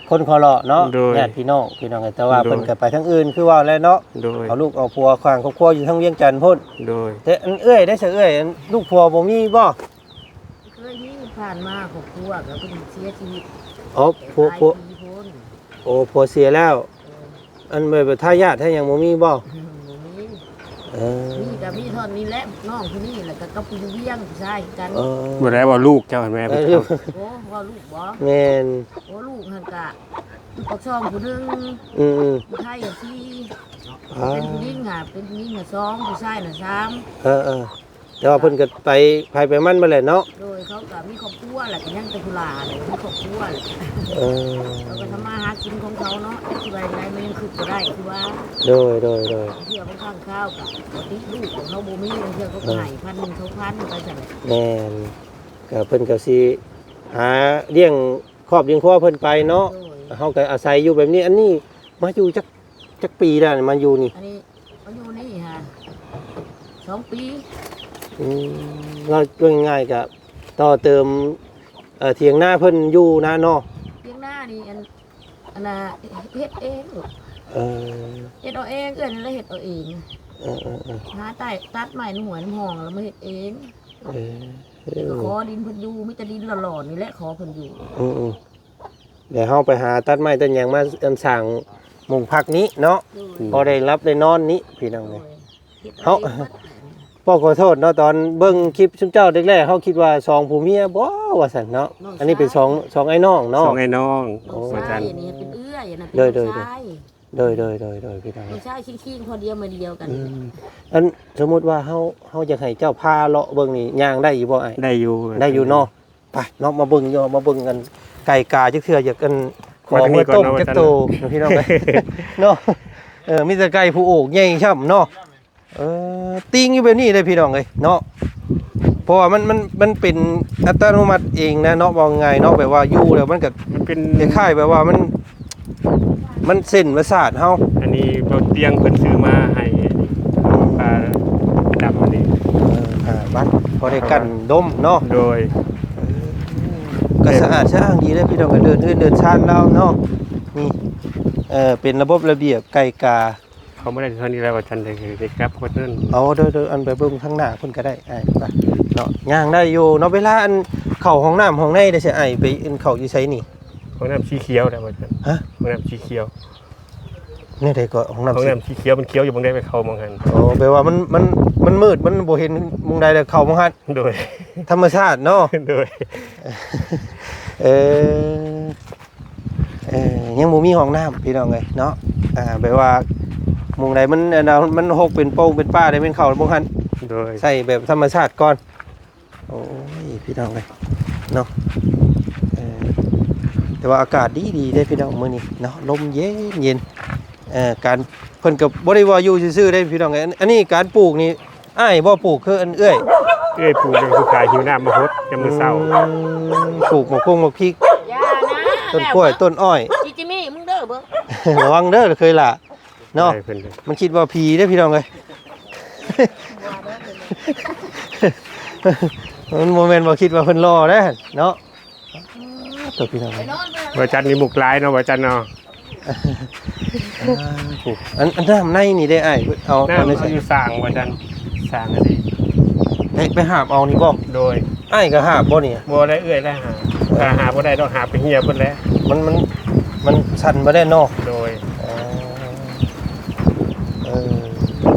ຄົນພໍເລາະເນາະ. ໂດຍ. ຍາດພີ່ນ້ອງ ພີ່ນ້ອງເອີຍ ແຕ່ວ່າ ໂດຍ ເພິ່ນກໍໄປທາງອື່ນຄືເວົ້າແຫຼະເນາະ. ໂດຍ. ເອົາລູກເອົາຜົວຂວ້າງຄອບຄົວຢູ່ທາງວຽງຈັນພຸ້ນ. ໂດຍ. ແຕ່ອັນເອື້ອຍໄດ້ຊະເອື້ອຍ ອັນລູກຜົວບໍ່ມີບໍ່? ເຄີຍມີ ຜ່ານມາຄອບຄົວກໍເພິ່ນເສຍຊີວິດ. ອໍ ຜົວ ຜົວ ຫຼາຍປີພຸ້ນ. ໂອ້ ຜົວເສຍແລ້ວ. ເອີ ອັນແບບທາຍາດທາຍຫຍັງບໍ່ມີບໍ່? ບໍ່ມີ. ເອີ ມີກໍມີເທົ່ານີ້ແຫຼະ ນ້ອງຜູ້ນີ້ ແລ້ວກໍກັບຜູ້ຢູ່ວຽງ ຜູ້ຊາຍຄືກັນ. ເອີ ບໍ່ໄດ້ວ່າລູກເຈົ້າຫັ້ນແມ່. ເອີ ລູກ. ໂອ້ ວ່າລູກບໍ່? ແມ່ນ. ໂອ້ ລູກຫັ້ນກະຢູ່ປາກຊ່ອງຜູ້ໜຶ່ງ. ອືມໆ ຢູ່ໄທສີ່. ອ່າ ເປັນຜູ້ຍິງຫາ ເປັນຜູ້ຍິງຫາສອງ ຜູ້ຊາຍນະສາມ. ເອີໆ. ແຕ່ວ່າເພິ່ນກໍໄປໃຜໄປມັນໝົດແຫຼະເນາະ. ໂດຍ. ເຂົາກໍມີຄອບຄົວແຫຼະ ກໍຍັງແຕ່ຜູ້ຫຼ້າແຫຼະ ມີຄອບຄົວແຫຼະ. ເອີ ເຂົາກໍທຳມາຫາກິນຂອງເຂົາເນາະ ແຕ່ຊິວ່າຈັ່ງໃດ ມັນຍັງຄິດບໍ່ໄດ້ຄືວ່າ. ໂດຍໆໆ. ເທື່ອບາງຄັ້ງຄາວກໍບໍ່ຕິດລູກຂອງເຮົາບໍ່ມີ ບາງເທື່ອເຂົາກໍໃຫ້ ເອີ ພັນໜຶ່ງ ສອງພັນ ໄປຊັ້ນແຫຼະ. ແມ່ນ. ກໍເພິ່ນກໍຊິຫາລ້ຽງຄອບລ້ຽງຄົວເພິ່ນໄປເນາະ. ໂດຍ. ເຮົາກໍອາໄສຢູ່ແບບນີ້. ອັນນີ້ມາຢູ່ຈັກ ຈັກປີແລ້ວ ມາຢູ່ນີ້? ອັນນີ້ມາຢູ່ນີ້ຫາ ສອງປີ. ອືມ ເວົ້າ ເວົ້າງ່າຍໆ ກະຕໍ່ເຕີມ ເອີ ຖຽງນາເພິ່ນຢູ່ນະເນາະ. ຖຽງນານີ້ ອັນ ອັນນ່າ ເຮັດເອງ. ເອີ ເຮັດເອົາເອງ ເອື້ອຍນີ້ລະເຮັດເອົາເອງ. ເອີໆໆ. ຫາໄຕ້ຕັດໄມ້ນຳຫ້ວຍນຳຮ່ອງ ແລ້ວມາເຮັດເອງ. ເອີ ແລ້ວກໍຂໍດິນເພິ່ນຢູ່ ມີແຕ່ດິນຫຼໍ່ໆນີ້ແຫຼະ ຂໍເພິ່ນຢູ່. ອືມໆ. ແລ້ວເຮົາໄປຫາຕັດໄມ້ຕັດຫຍັງມາ ອັນ ສ້າງມຸງພັກນີ້ເນາະ. ໂດຍ. ພໍໄດ້ຫຼັບໄດ້ນອນນີ້ ພີ່ນ້ອງເອີຍ. ໂດຍ. ເຮົາ ເຮົາເຮັດເອົາເອງເບິດແຫຼະ. ຂໍຂໍໂທດເນາະ ຕອນເບິ່ງຄລິບຊຸມເຈົ້າແລກໆ ເຮົາຄິດວ່າສອງຜົວເມຍບໍ່ ວ່າຊັ້ນເນາະ. ນ້ອງຊາຍ. ອັນນີ້ເປັນສອງ ສອງອ້າຍນ້ອງເນາະ. ສອງອ້າຍນ້ອງ. ໂອ້ ວ່າຊັ້ນ. ອັນນີ້ເປັນເອື້ອຍ ອັນນັ້ນເປັນ ໂດຍໆໆ. ນ້ອງຊາຍ. ໂດຍໆໆໆ ໂດຍ ໂດຍ ໂດຍ ໂດຍ ໂດຍ ພີ່ນ້ອງ. ນ້ອງຊາຍຄີງໆ ພໍດຽວມາດຽວກັນ. ອືມ ອັນ ສົມມຸດວ່າເຮົາ ເຮົາຢາກໃຫ້ເຈົ້າພາເລາະເບິ່ງນີ້ ຍ່າງໄດ້ຢູ່ບໍ່ອ້າຍ? ໄດ້ຢູ່. ໄດ້ຢູ່ເນາະ. ໄປເນາະ ມາເບິ່ງຢູ່ ມາເບິ່ງກັນ ໄກ່ກາຈັກເທື່ອ ຢາກ ອັນ ຂໍມາຕົ້ມຈັກໂຕ ພີ່ນ້ອງເອີຍເນາະ. ເອີ ມີແຕ່ໄກ່ຜູ້ໂອກໃຫຍ່ຊ້ຳເນາະ. ເອີ ຕີງຢູ່ແບບນີ້ເດ້ ພີ່ນ້ອງເອີຍເນາະ. ເພາະວ່າມັນ ມັນ ມັນເປັນອັດຕະໂນມັດເອງນະເນາະ ເວົ້າງ່າຍເນາະ ແບບວ່າຢູ່ແລ້ວມັນກໍ ມັນເປັນ ຄ້າຍໆ ແບບວ່າມັນ ມັນເສັ້ນປະສາດເຮົາ. ອັນນີ້ເບົາຕຽງເພິ່ນຊື້ມາໃຫ້ ປາດຳອັນນີ້. ເອີ ອ່າ ບັດພໍໄດ້ກັນດົມເນາະ. ໂດຍ. ເອີ ກໍສະອາດສະອ້າງດີເດ້ພີ່ນ້ອງ ກໍເດີນເຮືອນເດີນຊານລາວເນາະ. ນີ້ ເອີ ເປັນລະບົບລະບຽບໄກ່ກາ. ເຂົ້າມາໄດ້ເທົ່ານີ້ແລ້ວ ວ່າຊັ້ນ ໄດ້ ໄດ້ກັບຮອດເຮືອນ. ເອົາ ໂດຍໆ ອັນ ໄປເບິ່ງທາງໜ້າເພິ່ນກໍໄດ້ອ້າຍ ໄປເນາະ. ຍ່າງໄດ້ຢູ່ເນາະ ເວລາ ອັນ ເຂົ້າຫ້ອງນ້ຳຫ້ອງໃນໄດ້ໃສອ້າຍ ໄປ ອັນ ເຂົ້າຢູ່ໃສນີ້? ຫ້ອງນ້ຳສີຂຽວແຫຼະ ວ່າຊັ້ນ. ຮະ? ຫ້ອງນ້ຳສີຂຽວ. ແນວໃດກໍຫ້ອງນ້ຳ ຫ້ອງນ້ຳສີຂຽວ ມັນຂຽວຢູ່ໝ່ອງໃດໄປເຂົ້າໝ່ອງຫັ້ນ. ອໍ ແປວ່າມັນ ມັນ ມັນມືດ ມັນບໍ່ເຫັນໝ່ອງໃດແລ້ວເຂົ້າໝ່ອງຫັ້ນ. ໂດຍ. ທຳມະຊາດເນາະ. ໂດຍ. ເອີ ເອີ ຍັງບໍ່ມີຫ້ອງນ້ຳພີ່ນ້ອງເອີຍເນາະ. ອ່າ ແບບວ່າໝ່ອງໃດມັນ ອັນ ມັນຮົກເປັນໂປ່ງເປັນປ່າໄດ້ແມ່ນເຂົ້າໝ່ອງຫັ້ນ. ໂດຍ. ໃຊ້ແບບທຳມະຊາດກ່ອນ. ໂອ້ຍ ພີ່ນ້ອງເອີຍເນາະ. ເອີ ແຕ່ວ່າອາກາດດີໆເດ້ພີ່ນ້ອງມື້ນີ້ເນາະ ລົມເຢັນໆ. ເອີ ການ ເພິ່ນກໍບໍ່ໄດ້ວ່າຢູ່ຊື່ໆເດ້ພີ່ນ້ອງເອີຍ. ອັນ ອັນນີ້ການປູກນີ້ ອ້າຍບໍ່ປູກຄືອັນເອື້ອຍ? ເອື້ອຍປູກ ແລ້ວກໍພາຫິວນ້ຳມາຫົດຍາມມື້ເຊົ້າ. ອືມ ປູກໝາກກົງໝາກພິກ ຢ່ານະ ຕົ້ນກ້ວຍ ແລ້ວ ຕົ້ນອ້ອຍ ຈິຈິມີ ມຶງເດີເບິ່ງ ລະວັງເດີເຄີຍຫຼ້າເນາະ. ໄດ້ເພິ່ນເລີຍ ມັນຄິດວ່າຜີເດ້ພີ່ນ້ອງເອີຍ. ມັນບໍ່ແມ່ນວ່າຄິດວ່າເພິ່ນຫຼໍ່ເດ້ເນາະ. ໂຕພີ່ນ້ອງ ບໍ່ຈັນນີ້ມຸກຫຼາຍເນາະ ບໍ່ຈັນເນາະ. ອ່າ ຜູ້ ອັນ ອັນນ້ຳໃນນີ້ເດ້ອ້າຍ ເອົາ ນ້ຳ ເອົາໃນໃສ? ຢູ່ສ້າງ ບໍ່ຈັນ ສ້າງອັນນີ້ ໄປ ໄປຫາບເອົານີ້ບໍ່? ໂດຍ. ອ້າຍກໍຫາບບໍ່ນີ້? ບໍ່ໄດ້ ເອື້ອຍໄດ້ຫາບ. ເອີ ຖ້າຫາບບໍ່ໄດ້ດອກ ຫາບໄປເຫຍເບິດແລ້ວ. ມັນ ມັນ ມັນສັ່ນບໍ່ໄດ້ເນາະ. ໂດຍ. ອໍ ເອີ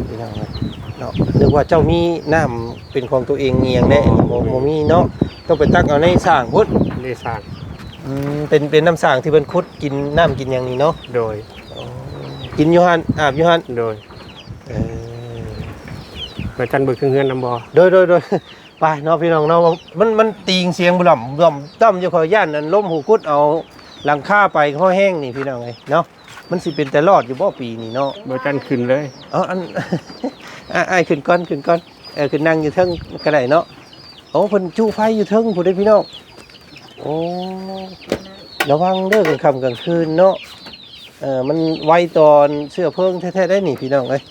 ພີ່ນ້ອງເອີຍເນາະ ນຶກວ່າເຈົ້າມີນ້ຳເປັນຂອງຕົວເອງອີ່ຫຍັງແດ່. ບໍ່ ບໍ່ ບໍ່ມີເນາະ. ຕ້ອງໄປຕັກເອົາໃນສ້າງພຸ້ນ ໃນສ້າງ. ອືມ ເປັນ ເປັນນ້ຳສ້າງທີ່ເພິ່ນຂຸດກິນນ້ຳກິນຫຍັງນີ້ເນາະ. ໂດຍ. ອໍ ກິນຢູ່ຫັ້ນ ອາບຢູ່ຫັ້ນ. ໂດຍ. ເອີ ແລ້ວຈັນເບິ່ງເຄື່ອງເຮືອນນຳບໍ່? ໂດຍ ໂດຍ ໂດຍ. ໄປເນາະພີ່ນ້ອງເນາະ ມັນ ມັນຕີງສຽງບລັ່ມບລັ່ມຕ່ຳຢູ່ ຂ້ອຍຢ້ານອັນລົມຫູກຸດເອົາຫຼັງຄາໄປ ພໍແຮງນີ້ພີ່ນ້ອງເອີຍເນາະ ມັນຊິເປັນຕາລອດຢູ່ບໍ່ປີນີ້ເນາະ. ບໍ່ທັນຂຶ້ນເລີຍ. ເອົາ ອັນ ອ້າຍ ອ້າຍຂຶ້ນກ່ອນ ຂຶ້ນກ່ອນ. ເອີ ຂຶ້ນນັ່ງຢູ່ເທິງກໍໄດ້ເນາະ. ໂອ້ ເພິ່ນຈຸໄຟຢູ່ເທິງພຸ້ນເດ້ພີ່ນ້ອງ. ໂອ້ ລະວັງເດີກາງຄ່ຳກາງຄືນເນາະ. ເອີ ມັນໄວຕໍ່ເຊື້ອເພີງແທ້ໆ ໄດ໋ນີ້ພີ່ນ້ອງເອີຍ.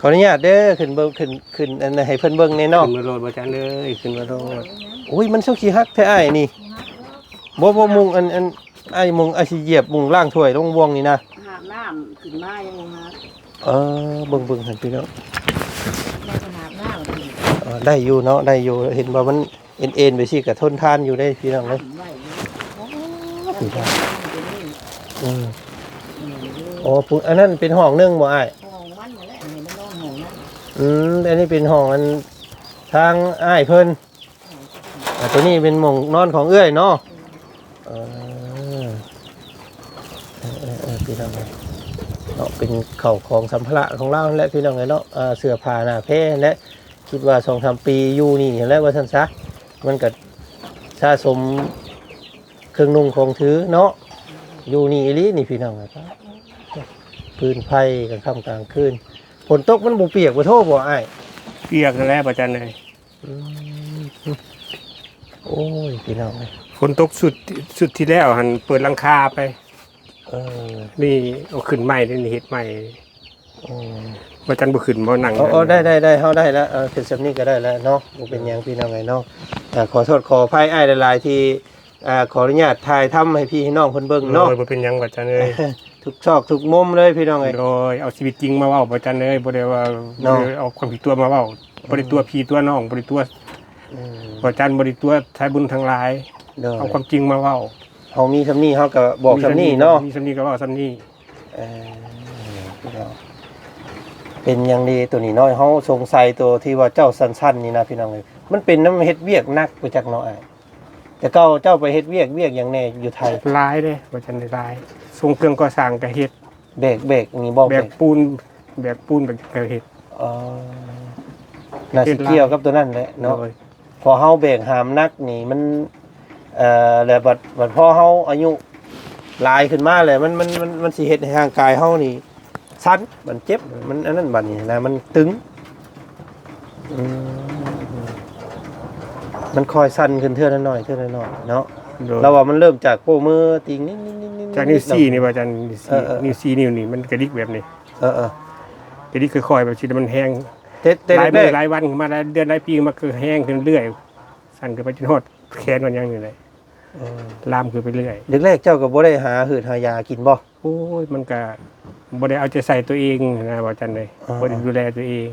ຂໍອະນຸຍາດເດີ ຂຶ້ນເບິ່ງ ຂຶ້ນ ຂຶ້ນອັນໃຫ້ເພິ່ນເບິ່ງແດ່ເນາະ. ຂຶ້ນມາໂລດ ບໍ່ຈັນເອີຍ ຂຶ້ນມາໂລດ. ໂອ້ຍ ມັນຊົກຂີ້ຮັກແທ້ອ້າຍນີ້. ບໍ່ ບໍ່ ມຸງອັນ ອັນ ອ້າຍມຸງ ອ້າຍຊິຢຽບມຸງລ້າງຖ້ວຍລົງບ່ວງນີ້ນະ. ຫາບນ້ຳຂຶ້ນມາຍັງບໍ່ຫາ. ເອີ ເບິ່ງ ເບິ່ງຫັ້ນພີ່ນ້ອງ. ໄດ້ຫາບນ້ຳຂຶ້ນ. ເອີ ໄດ້ຢູ່ເນາະ ໄດ້ຢູ່. ເຫັນວ່າມັນເອັນໆ ໄປຊີ້ກໍທົນທານຢູ່ເດ້ພີ່ນ້ອງເອີຍ. ໄດ້ຢູ່. ໂອ້ ເອີ ໂອ້ ອັນນັ້ນເປັນຫ້ອງໜຶ່ງບໍ່ອ້າຍ? ຫ້ອງມັນນັ້ນແຫຼະ ໃຫ້ມັນນອນຫ້ອງນັ້ນ. ອືມ ອັນນີ້ເປັນຫ້ອງອັນທາງອ້າຍເພິ່ນ. ອ່າ ຕົວນີ້ເປັນໝ່ອງນອນຂອງເອື້ອຍເນາະ. ເອີ ເອີ ເອີ ເອີ ພີ່ນ້ອງເອີຍເນາະ ເປັນເຂົ້າຂອງສຳພາລະຂອງລາວຫັ້ນແຫຼະພີ່ນ້ອງເອີຍເນາະ. ອ່າ ເສື້ອຜ້າໜ້າແພຫັ້ນແຫຼະ ຄິດວ່າສອງສາມປີຢູ່ນີ້ຫັ້ນແຫຼະວ່າຊັ້ນຊະ. ມັນກໍສະສົມເຄື່ອງນຸ່ງຂອງຖືເນາະ ຢູ່ນີ້ອີ່ຫຼີນີ້ພີ່ນ້ອງເອີຍ. ຟືນໄຟກາງຄ່ຳກາງຄືນ ຝົນຕົກມັນບໍ່ປຽກບໍ່ໂທບໍ່ອ້າຍ? ປຽກຫັ້ນແຫຼະ ພະຈັນເອີຍ. ອືມ ໂອ້ຍ ພີ່ນ້ອງເອີຍ ຝົນຕົກຊຸດ ຊຸດທີ່ແລ້ວຫັ້ນເປີດຫຼັງຄາໄປ. ເອີ ນີ້ເອົາຂຶ້ນໃໝ່ ນີ້ເຮັດໃໝ່. ອືມ ວ່າຈັ່ງບໍ່ຂຶ້ນບໍ່ນັ່ງ. ເອີ ເອີ ໄດ້ ໄດ້ ໄດ້ ເຮົາໄດ້ແລ້ວ. ເອີ ຂຶ້ນສ່ຳນີ້ກໍໄດ້ແລ້ວເນາະ ບໍ່ເປັນຫຍັງ ເອີ ພີ່ນ້ອງເອີຍເນາະ. ເອີ ຂໍໂທດຂໍອະໄພອ້າຍຫຼາຍໆ ທີ່ ອ່າ ຂໍອະນຸຍາດຖ່າຍທຳໃຫ້ພີ່ໃຫ້ນ້ອງເພິ່ນເບິ່ງເນາະ. ໂດຍ ບໍ່ເປັນຫຍັງ ພະຈັນເອີຍ. ທຸກຊອກທຸກມຸມເລີຍພີ່ນ້ອງເອີຍ. ໂດຍ ເອົາຊີວິດຈິງມາເວົ້າ ພະຈັນເອີຍ ບໍ່ໄດ້ວ່າ ເນາະ ເອົາຄວາມຜິດຕົວມາເວົ້າ. ອືມ ບໍ່ໄດ້ຕົວະພີ່ຕົວະນ້ອງ ບໍ່ໄດ້ຕົວະ ອືມ ພະຈັນ ບໍ່ໄດ້ຕົວະສາຍບຸນທັງຫຼາຍ. ໂດຍ ເອົາຄວາມຈິງມາເວົ້າ. ເຮົາມີສ່ຳນີ້ເຮົາກໍບອກສ່ຳນີ້ເນາະ. ມີສ່ຳນີ້ກໍເວົ້າສ່ຳນີ້. ເອີ ເນາະ ເປັນຫຍັງດີໂຕນີ້ເນາະ ເຮົາສົງໄສໂຕທີ່ວ່າເຈົ້າສັ່ນໆນີ້ນະ ພີ່ນ້ອງເອີຍ. ມັນເປັນນຳເຮັດວຽກໜັກໄປຈັກເນາະອ້າຍ. ແຕ່ເກົ່າເຈົ້າໄປເຮັດວຽກ ວຽກຫຍັງແດ່ຢູ່ໄທ? ຫຼາຍເດ້ ວ່າຊັ້ນ ຫຼາຍ ສົ່ງເຄື່ອງກໍ່ສ້າງກໍເຮັດ. ແບກ ແບກນີ້ບໍ່? ແບກ ແບກປູນ ແບກປູນກໍເຮັດ. ອໍ ໜ້າຊິກ່ຽວກັບໂຕນັ້ນແຫຼະເນາະ. ໂດຍ ເພາະເຮົາແບກຫາມໜັກນີ້ມັນ ເອີ ແລ້ວບັດ ບັດພໍເຮົາອາຍຸຫຼາຍຂຶ້ນມາແລ້ວ ມັນ ມັນ ມັນ ມັນຊິເຮັດໃຫ້ຮ່າງກາຍເຮົານີ້ສັ່ນ ມັນເຈັບ ມັນອັນນັ້ນ ບັດນີ້ນະ ມັນຕຶງ. ອືມ ມັນຄ່ອຍສັ່ນຂຶ້ນເທື່ອລະໜ້ອຍ ເທື່ອລະໜ້ອຍເນາະ. ໂດຍ ລາວວ່າມັນເລີ່ມຈາກໂປ້ມືຕີງນິດໆໆໆ ຈາກນິ້ວຊີ້ນີ້ວ່າ ຈາກນິ້ວຊີ້ ເອີໆໆ ນິ້ວຊີ້ນິ້ວນີ້ມັນກະດິກແບບນີ້. ເອີໆ ກະດິກຄ່ອຍໆ ແບບຊີ້ ແຕ່ມັນແຮງ. ແຕ່ ແຕ່ຫຼາຍມື້ ແລກໆ ຫຼາຍວັນຂຶ້ນມາ ຫຼາຍເດືອນຫຼາຍປີມາ ຄືແຮງຂຶ້ນເລື້ອຍ ສັ່ນຂຶ້ນໄປຈົນຮອດແຂນຮອດຫຍັງນີ້ແຫຼະ. ເອີ ລາມຂຶ້ນໄປເລື້ອຍ. ແລກໆ ເຈົ້າກໍບໍ່ໄດ້ຫາຫືດຫາຢາກິນບໍ່? ໂອ້ຍ ມັນກະບໍ່ໄດ້ເອົາໃຈໃສ່ຕົວເອງນະ ວ່າຊັ້ນເລີຍ. ເອີໆ ບໍ່ໄດ້ດູແລຕົວເອງ.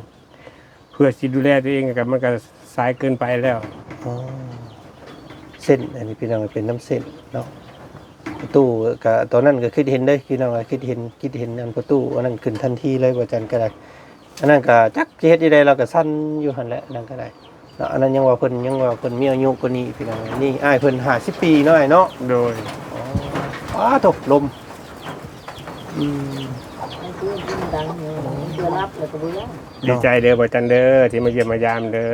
ເພື່ອຊິດູແລຕົວເອງກໍ ມັນກໍສາຍເກີນໄປແລ້ວ. ອໍ ເສັ້ນອັນນີ້ ພີ່ນ້ອງ ເປັນນຳເສັ້ນເນາະ. ປະຕູກໍ ຕອນນັ້ນກໍຄິດເຫັນເດ້ ພີ່ນ້ອງ ຄິດເຫັນ ຄິດເຫັນອັນປະຕູອັນນັ້ນຂຶ້ນທັນທີເລີຍ ວ່າຈັ່ງກໍໄດ້. ອັນນັ້ນກໍຈັກຊິເຮັດຈັ່ງໃດ ລາວກໍສັ່ນຢູ່ຫັ້ນແຫຼະ ນັ້ນກໍໄດ້ເນາະ. ອັນນັ້ນຍັງວ່າເພິ່ນ ຍັງວ່າເພິ່ນມີອາຍຸກວ່ານີ້ ພີ່ນ້ອງ. ນີ້ອ້າຍເພິ່ນຫ້າສິບປີເນາະ ອ້າຍເນາະ. ໂດຍ. ອໍ ອ້າ ຕົກລົມ. ອືມ ເພື່ອນກິນດັງເນາະ ເພື່ອລັບແລ້ວກໍບໍ່ຍາກ. ດີໃຈເດີ ບໍ່ຈັນເດີ ທີ່ມາຢ້ຽມມາຢາມເດີ.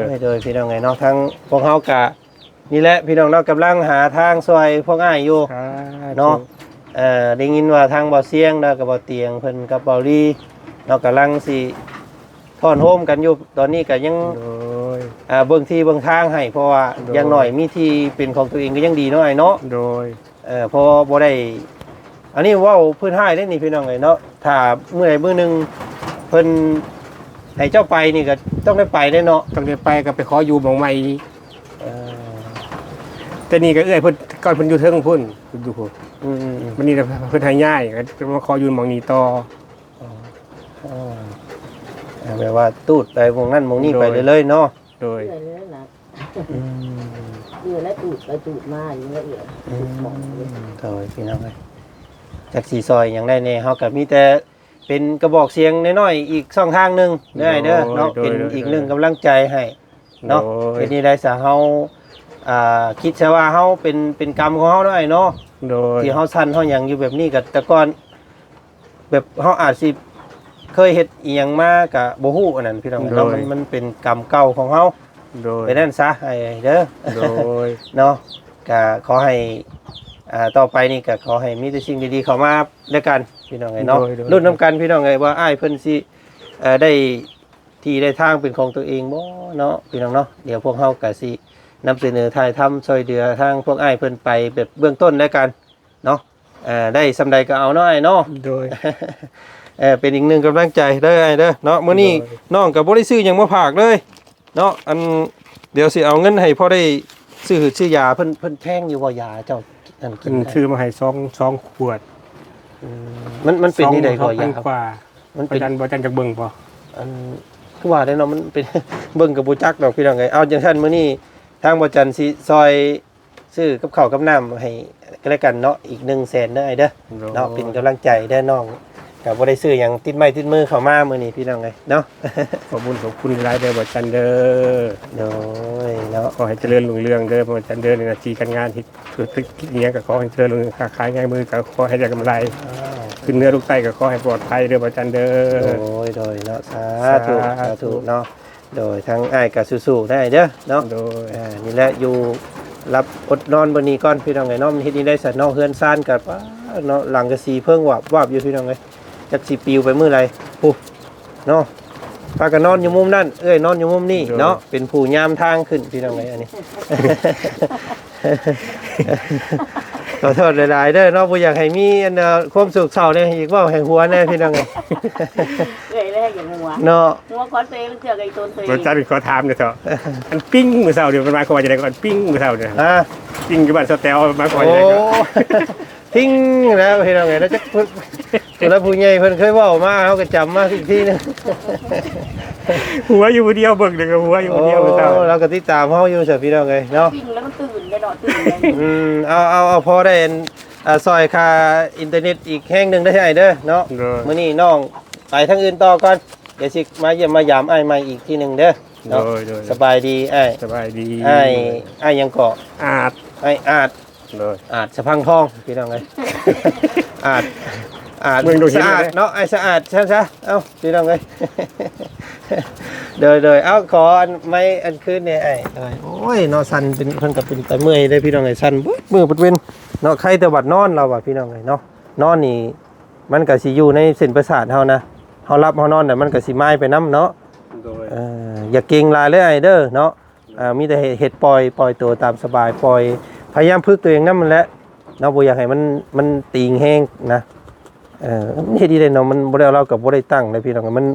ໂອ້ຍ ໂດຍ ພີ່ນ້ອງເອີຍເນາະ ທາງພວກເຮົາກະ ນີ້ແຫຼະ ພີ່ນ້ອງເນາະ ກຳລັງຫາທາງຊ່ວຍພວກອ້າຍຢູ່ ສາທຸ ເນາະ. ເອີ ໄດ້ຍິນວ່າທາງບ່າວຊຽງ ແລ້ວກໍບ່າວຕຽງເພິ່ນກັບບ່າວລີເນາະ ກຳລັງຊິ ທ່ອນໂຮມກັນຢູ່ ຕອນນີ້ກໍຍັງ ໂດຍ ອ່າ ເບິ່ງທີ່ເບິ່ງທາງໃຫ້ ເພາະວ່າ ໂດຍ ຢ່າງໜ້ອຍມີທີ່ເປັນຂອງຕົວເອງກໍຍັງດີເນາະ ອ້າຍເນາະ ໂດຍ ເອີ ເພາະບໍ່ໄດ້ ອັນນີ້ເວົ້າພື້ນຮ້າຍເດ້ນີ້ ພີ່ນ້ອງເອີຍເນາະ ຖ້າມື້ໃດມື້ໜຶ່ງເພິ່ນໃຫ້ເຈົ້າໄປນີ້ກໍຕ້ອງໄດ້ໄປເດ້ເນາະ ຕ້ອງໄດ້ໄປ ກໍໄປຂໍຢູ່ໝ່ອງໃໝ່ອີກ ເອີ ແຕ່ນີ້ກໍເອື້ອຍເພິ່ນ ກ່ອນເພິ່ນຢູ່ເທິງພຸ້ນ ຢູ່ພຸ້ນ ອືມໆໆ ບັດນີ້ເພິ່ນໃຫ້ຍ້າຍ ກໍມາຂໍຢູ່ໝ່ອງນີ້ຕໍ່ ອໍ ອໍ ແບບວ່າຕູດໄປໝ່ອງນັ້ນໝ່ອງນີ້ໄປເລື້ອຍໆເນາະ ໂດຍ ເອື້ອຍເລີຍນະ ອືມ ເອື້ອຍແລະຕູດໄປຕູດມາຢູ່ແລ້ວເອື້ອຍ ອືມ ໂດຍ ພີ່ນ້ອງເອີຍ ຈັກຊິຊ່ອຍຫຍັງໄດ້ແດ່ ເຮົາກໍມີແຕ່ເປັນກະບອກສຽງນ້ອຍໆ ອີກຊ່ອງທາງໜຶ່ງເດີ້ອ້າຍເດີ້ ໂດຍ ເນາະ ໂດຍ ເປັນ ໂດຍ ອີກໜຶ່ງກຳລັງໃຈໃຫ້ເນາະ ໂດຍ ເຮັດແນວໃດຊະ ເຮົາ ອ່າ ຄິດຊະວ່າເຮົາເປັນ ເປັນກຳຂອງເຮົາເນາະອ້າຍເນາະ ໂດຍ ທີ່ເຮົາສັ່ນເຮົາຫຍັງຢູ່ແບບນີ້ ກໍແຕ່ກ່ອນ ແບບເຮົາອາດຊິເຄີຍເຮັດອີ່ຫຍັງມາກະບໍ່ຮູ້ ອັນນັ້ນພີ່ນ້ອງເນາະ ໂດຍ ມັນ ມັນເປັນກຳເກົ່າຂອງເຮົາ ໂດຍ ເປັນນັ້ນຊະອ້າຍເດີ້ ໂດຍ ເນາະ ກະຂໍໃຫ້ ອ່າ ຕໍ່ໄປນີ້ກະຂໍໃຫ້ມີແຕ່ສິ່ງດີໆເຂົ້າມາແລະກັນ ພີ່ນ້ອງເອີຍເນາະ ໂດຍ ໂດຍ ລຸ້ນນຳກັນ ພີ່ນ້ອງເອີຍ ວ່າອ້າຍເພິ່ນຊິ ເອີ ໄດ້ທີ່ໄດ້ທາງເປັນຂອງຕົວເອງບໍ່ເນາະ ພີ່ນ້ອງເນາະ ດຽວພວກເຮົາກະຊິນຳສະເໜີຖ່າຍທຳຊ່ວຍເຫຼືອທາງພວກອ້າຍເພິ່ນໄປແບບເບື້ອງຕົ້ນແລະກັນ ເນາະ ເອີ ໄດ້ສ່ຳໃດກໍເອົາເນາະອ້າຍເນາະ ໂດຍ ເອີ ເປັນອີກໜຶ່ງກຳລັງໃຈເດີ້ອ້າຍເດີ້ເນາະ ມື້ນີ້ ໂດຍ ນ້ອງກໍບໍ່ໄດ້ຊື້ຫຍັງມາຝາກເລີຍເນາະ ອັນ ດຽວຊິເອົາເງິນໃຫ້ພໍໄດ້ຊື້ຫືດຊື້ຢາ ເພິ່ນ ເພິ່ນແພງຢູ່ບໍ່ຢາເຈົ້າ ອັນ ເພິ່ນຊື້ມາໃຫ້ສອງ ສອງຂວດ ອືມ ມັນ ມັນເປັນແນວໃດກໍຢາ ສອງພັນກວ່າ ມັນເປັນ ບໍ່ຈັນ ບໍ່ຈັນຈັກເບິ່ງບໍ່ ອັນ ຄືວ່າໄດເນາະ ມັນເປັນ ເບິ່ງກໍບໍ່ຈັກດອກ ພີ່ນ້ອງເອີຍ ເອົາຈັ່ງຊັ້ນ ມື້ນີ້ທາງບໍ່ຈັນຊິຊ່ອຍ ຊື້ກັບເຂົ້າກັບນ້ຳໃຫ້ກັນແລະກັນເນາະ ອີກໜຶ່ງແສນເດີ້ອ້າຍເດີ້ ໂດຍ ເນາະ ເປັນກຳລັງໃຈເດີ້ນ້ອງ ກໍບໍ່ໄດ້ຊື້ຫຍັງຕິດໄມ້ຕິດມືເຂົ້າມາມື້ນີ້ພີ່ນ້ອງເອີຍເນາະ ຂອບຄຸນ ຂອບຄຸນຫຼາຍເດີ້ບໍ່ຈັນເດີ້ ໂດຍເນາະ ຂໍໃຫ້ຈະເລີນຮຸ່ງເຮືອງເດີ້ບໍ່ຈັນເດີ້ ໃນໜ້າທີ່ການງານເຮັດທຸລະກິດອີ່ຫຍັງກໍຂໍໃຫ້ຈະເລີນຮຸ່ງເຮືອງ ຄ້າຂາຍງານມືກໍຂໍໃຫ້ໄດ້ກຳໄລ ອ້າວ ຂຶ້ນເໜືອລົງໃຕ້ກໍຂໍໃຫ້ປອດໄພເດີ້ບໍ່ຈັນເດີ້ ໂດຍ ໂດຍເນາະ ສາທຸ ສາທຸ ສາທຸເນາະ ໂດຍ ທາງອ້າຍກໍສູ້ໆໄດ້ເດີ້ເນາະ ໂດຍ ອ່າ ນີ້ແຫຼະ ຢູ່ຫຼັບອົດນອນມື້ນີ້ກ່ອນ ພີ່ນ້ອງເອີຍເນາະ ມັນເຮັດແນວໃດຊະເນາະ ເຮືອນຊານກໍ ປາດ ເນາະ ສັງກະສີເພິ່ງວາບໆຢູ່ ພີ່ນ້ອງເອີຍ ຈັກຊິປິວໄປມື້ໃດພຸ້ນເນາະ ພາກັນນອນຢູ່ມຸມນັ້ນ ເອື້ອຍນອນຢູ່ມຸມນີ້ ໂດຍ ເນາະ ເປັນຜູ້ຍາມທາງຂຶ້ນ ພີ່ນ້ອງເອີຍ ອັນນີ້ ຂໍໂທດຫຼາຍໆເດີ້ເນາະ ບໍ່ຢາກໃຫ້ມີ ອັນ ເອີ ຄວາມໂສກເສົ້າແດ່ ຢາກເວົ້າໃຫ້ຫົວແດ່ ພີ່ນ້ອງເອີຍ ເອື້ອຍແລ້ວຢາກຫົວ ເນາະ ຫົວກ່ອນຕົວເອງ ເທື່ອກໍອີຕົນຕົວເອງ ບໍ່ຈັນ ຂໍຖາມແດ່ເຖາະ ອັນປິງມື້ເຊົ້ານີ້ ມັນໝາຍຄວາມວ່າຈັ່ງໃດ ອັນປິງມື້ເຊົ້ານີ້ ຮະ ປິງຢູ່ບ້ານສະແຕວ ມັນໝາຍຄວາມວ່າຈັ່ງໃດ ໂອ້ ເນາະ ພິງແລ້ວ ພີ່ນ້ອງເອີຍ ແລ້ວຈັກ ຜູ້ຫຼັກຜູ້ໃຫຍ່ເພິ່ນເຄີຍເວົ້າມາ ເຮົາກໍຈຳມາອີກທີໜຶ່ງ ຫົວຢູ່ຜູ້ດຽວ ເບິ່ງແລ້ວກໍຫົວຢູ່ຜູ້ດຽວ ໂອ້ ມື້ເຊົ້າ ລາວກໍຕິດຕາມເຮົາຢູ່ຊະ ພີ່ນ້ອງເອີຍເນາະ ປິງແລ້ວມັນຕື່ນເດ້ເນາະ ຕື່ນເດ້ ອືມ ເອົາ ເອົາ ເອົາ ພໍໄດ້ ອັນ ອ່າ ຊ່ອຍຄ່າອິນເຕີເນັດອີກແຮງໜຶ່ງເດີ້ອ້າຍເດີ້ເນາະ ໂດຍ ມື້ນີ້ນ້ອງໄປທາງອື່ນຕໍ່ກ່ອນ ດຽວຊິມາຢ້ຽມມາຢາມອ້າຍໃໝ່ອີກທີໜຶ່ງເດີ້ເນາະ ໂດຍ ໂດຍ ສະບາຍດີອ້າຍ ສະບາຍດີ ອ້າຍ ອ້າຍຫຍັງເກາະ ອາດ ອ້າຍອາດ ໂດຍ ອາດສະພັງທອງ ພີ່ນ້ອງເອີຍ ອາດ ອາດ ເມືອງດອກຫີນ ສະອາດເນາະ ອ້າຍສະອາດ ຊັ້ນຊະ ເອົ້າ ພີ່ນ້ອງເອີຍ ໂດຍ ໂດຍ ເອົ້າ ຂໍອັນໄມອັນຄືນແດ່ອ້າຍ ໂດຍ ໂອ້ຍ ເນາະ ສັ່ນເປັນ ເພິ່ນກໍເປັນຕາເມື່ອຍເດ້ ພີ່ນ້ອງເອີຍ ສັ່ນເບິດມື້ເບິດເວັນເນາະ ໄຄແຕ່ບັດນອນ ລາວວ່າ ພີ່ນ້ອງເອີຍເນາະ ນອນນີ້ ມັນກໍຊິຢູ່ໃນເສັ້ນປະສາດເຮົານະ ເຮົາຫຼັບເຮົານອນນະ ມັນກໍຊິມາຍໄປນຳເນາະ ໂດຍ ເອີ ຢ່າເກັ່ງຫຼາຍເດີ້ອ້າຍເດີ້ເນາະ ເອີ ມີແຕ່ເຮັດ ເຮັດປ່ອຍ ປ່ອຍໂຕຕາມສະບາຍ ປ່ອຍ ພະຍາຍາມຝຶກຕົວເອງນຳຫັ້ນແຫຼະເນາະ ບໍ່ຢາກໃຫ້ມັນ ມັນຕີງແຮງນະ ເອີ ເຮັດອີ່ໃດເນາະ ມັນບໍ່ໄດ້ ເຮົາກໍບໍ່ໄດ້ຕັ້ງເດ້ພີ່ນ້ອງ ມັນ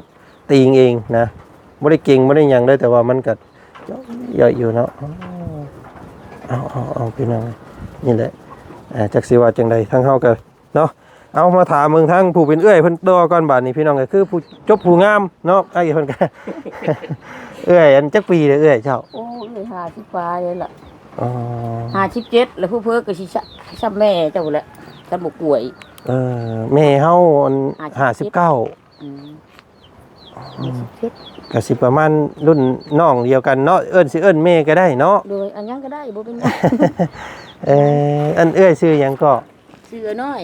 ຕີງເອງນະ ບໍ່ໄດ້ເກັ່ງ ບໍ່ໄດ້ຫຍັງເດ້ ແຕ່ວ່າມັນກໍເຍາະຢູ່ເນາະ ເອົາ ເອົາ ເອົາ ພີ່ນ້ອງ ນີ້ແຫຼະ ເອີ ຈັກຊິວ່າຈັ່ງໃດ ທາງເຮົາກໍ ເນາະ ເອົາ ມາຖາມເບິ່ງທາງຜູ້ເປັນເອື້ອຍເພິ່ນຕໍ່ກ່ອນ ບາດນີ້ພີ່ນ້ອງ ກໍຄືຜູ້ຈົບຜູ້ງາມເນາະ ອ້າຍເພິ່ນກໍ ເອື້ອຍ ອັນ ຈັກປີແລ້ວເອື້ອຍເຈົ້າ? ໂອ້ ເອື້ອຍຫ້າສິບປາຍແລ້ວລະ ອໍ ຫ້າສິບເຈັດ ແລ້ວເຜີໆກໍຊິຊະ ຊຳແມ່ເຈົ້າພຸ້ນແຫຼະ ຊຳບັກກ້ວຍ ເອີ ແມ່ເຮົາ ອັນ ຫ້າສິບເຈັດ ຫ້າສິບເກົ້າ ອືມ ຫ້າສິບເຈັດ ກໍຊິປະມານລຸ້ນນ້ອງດຽວກັນເນາະ ເອີ້ນ ຊິເອີ້ນແມ່ກໍໄດ້ເນາະ ໂດຍ ອັນຫຍັງກໍໄດ້ ບໍ່ເປັນຫຍັງ ເອີ ອັນເອື້ອຍຊື່ຫຍັງເກາະ? ຊື່ເອື້ອຍນ້ອຍ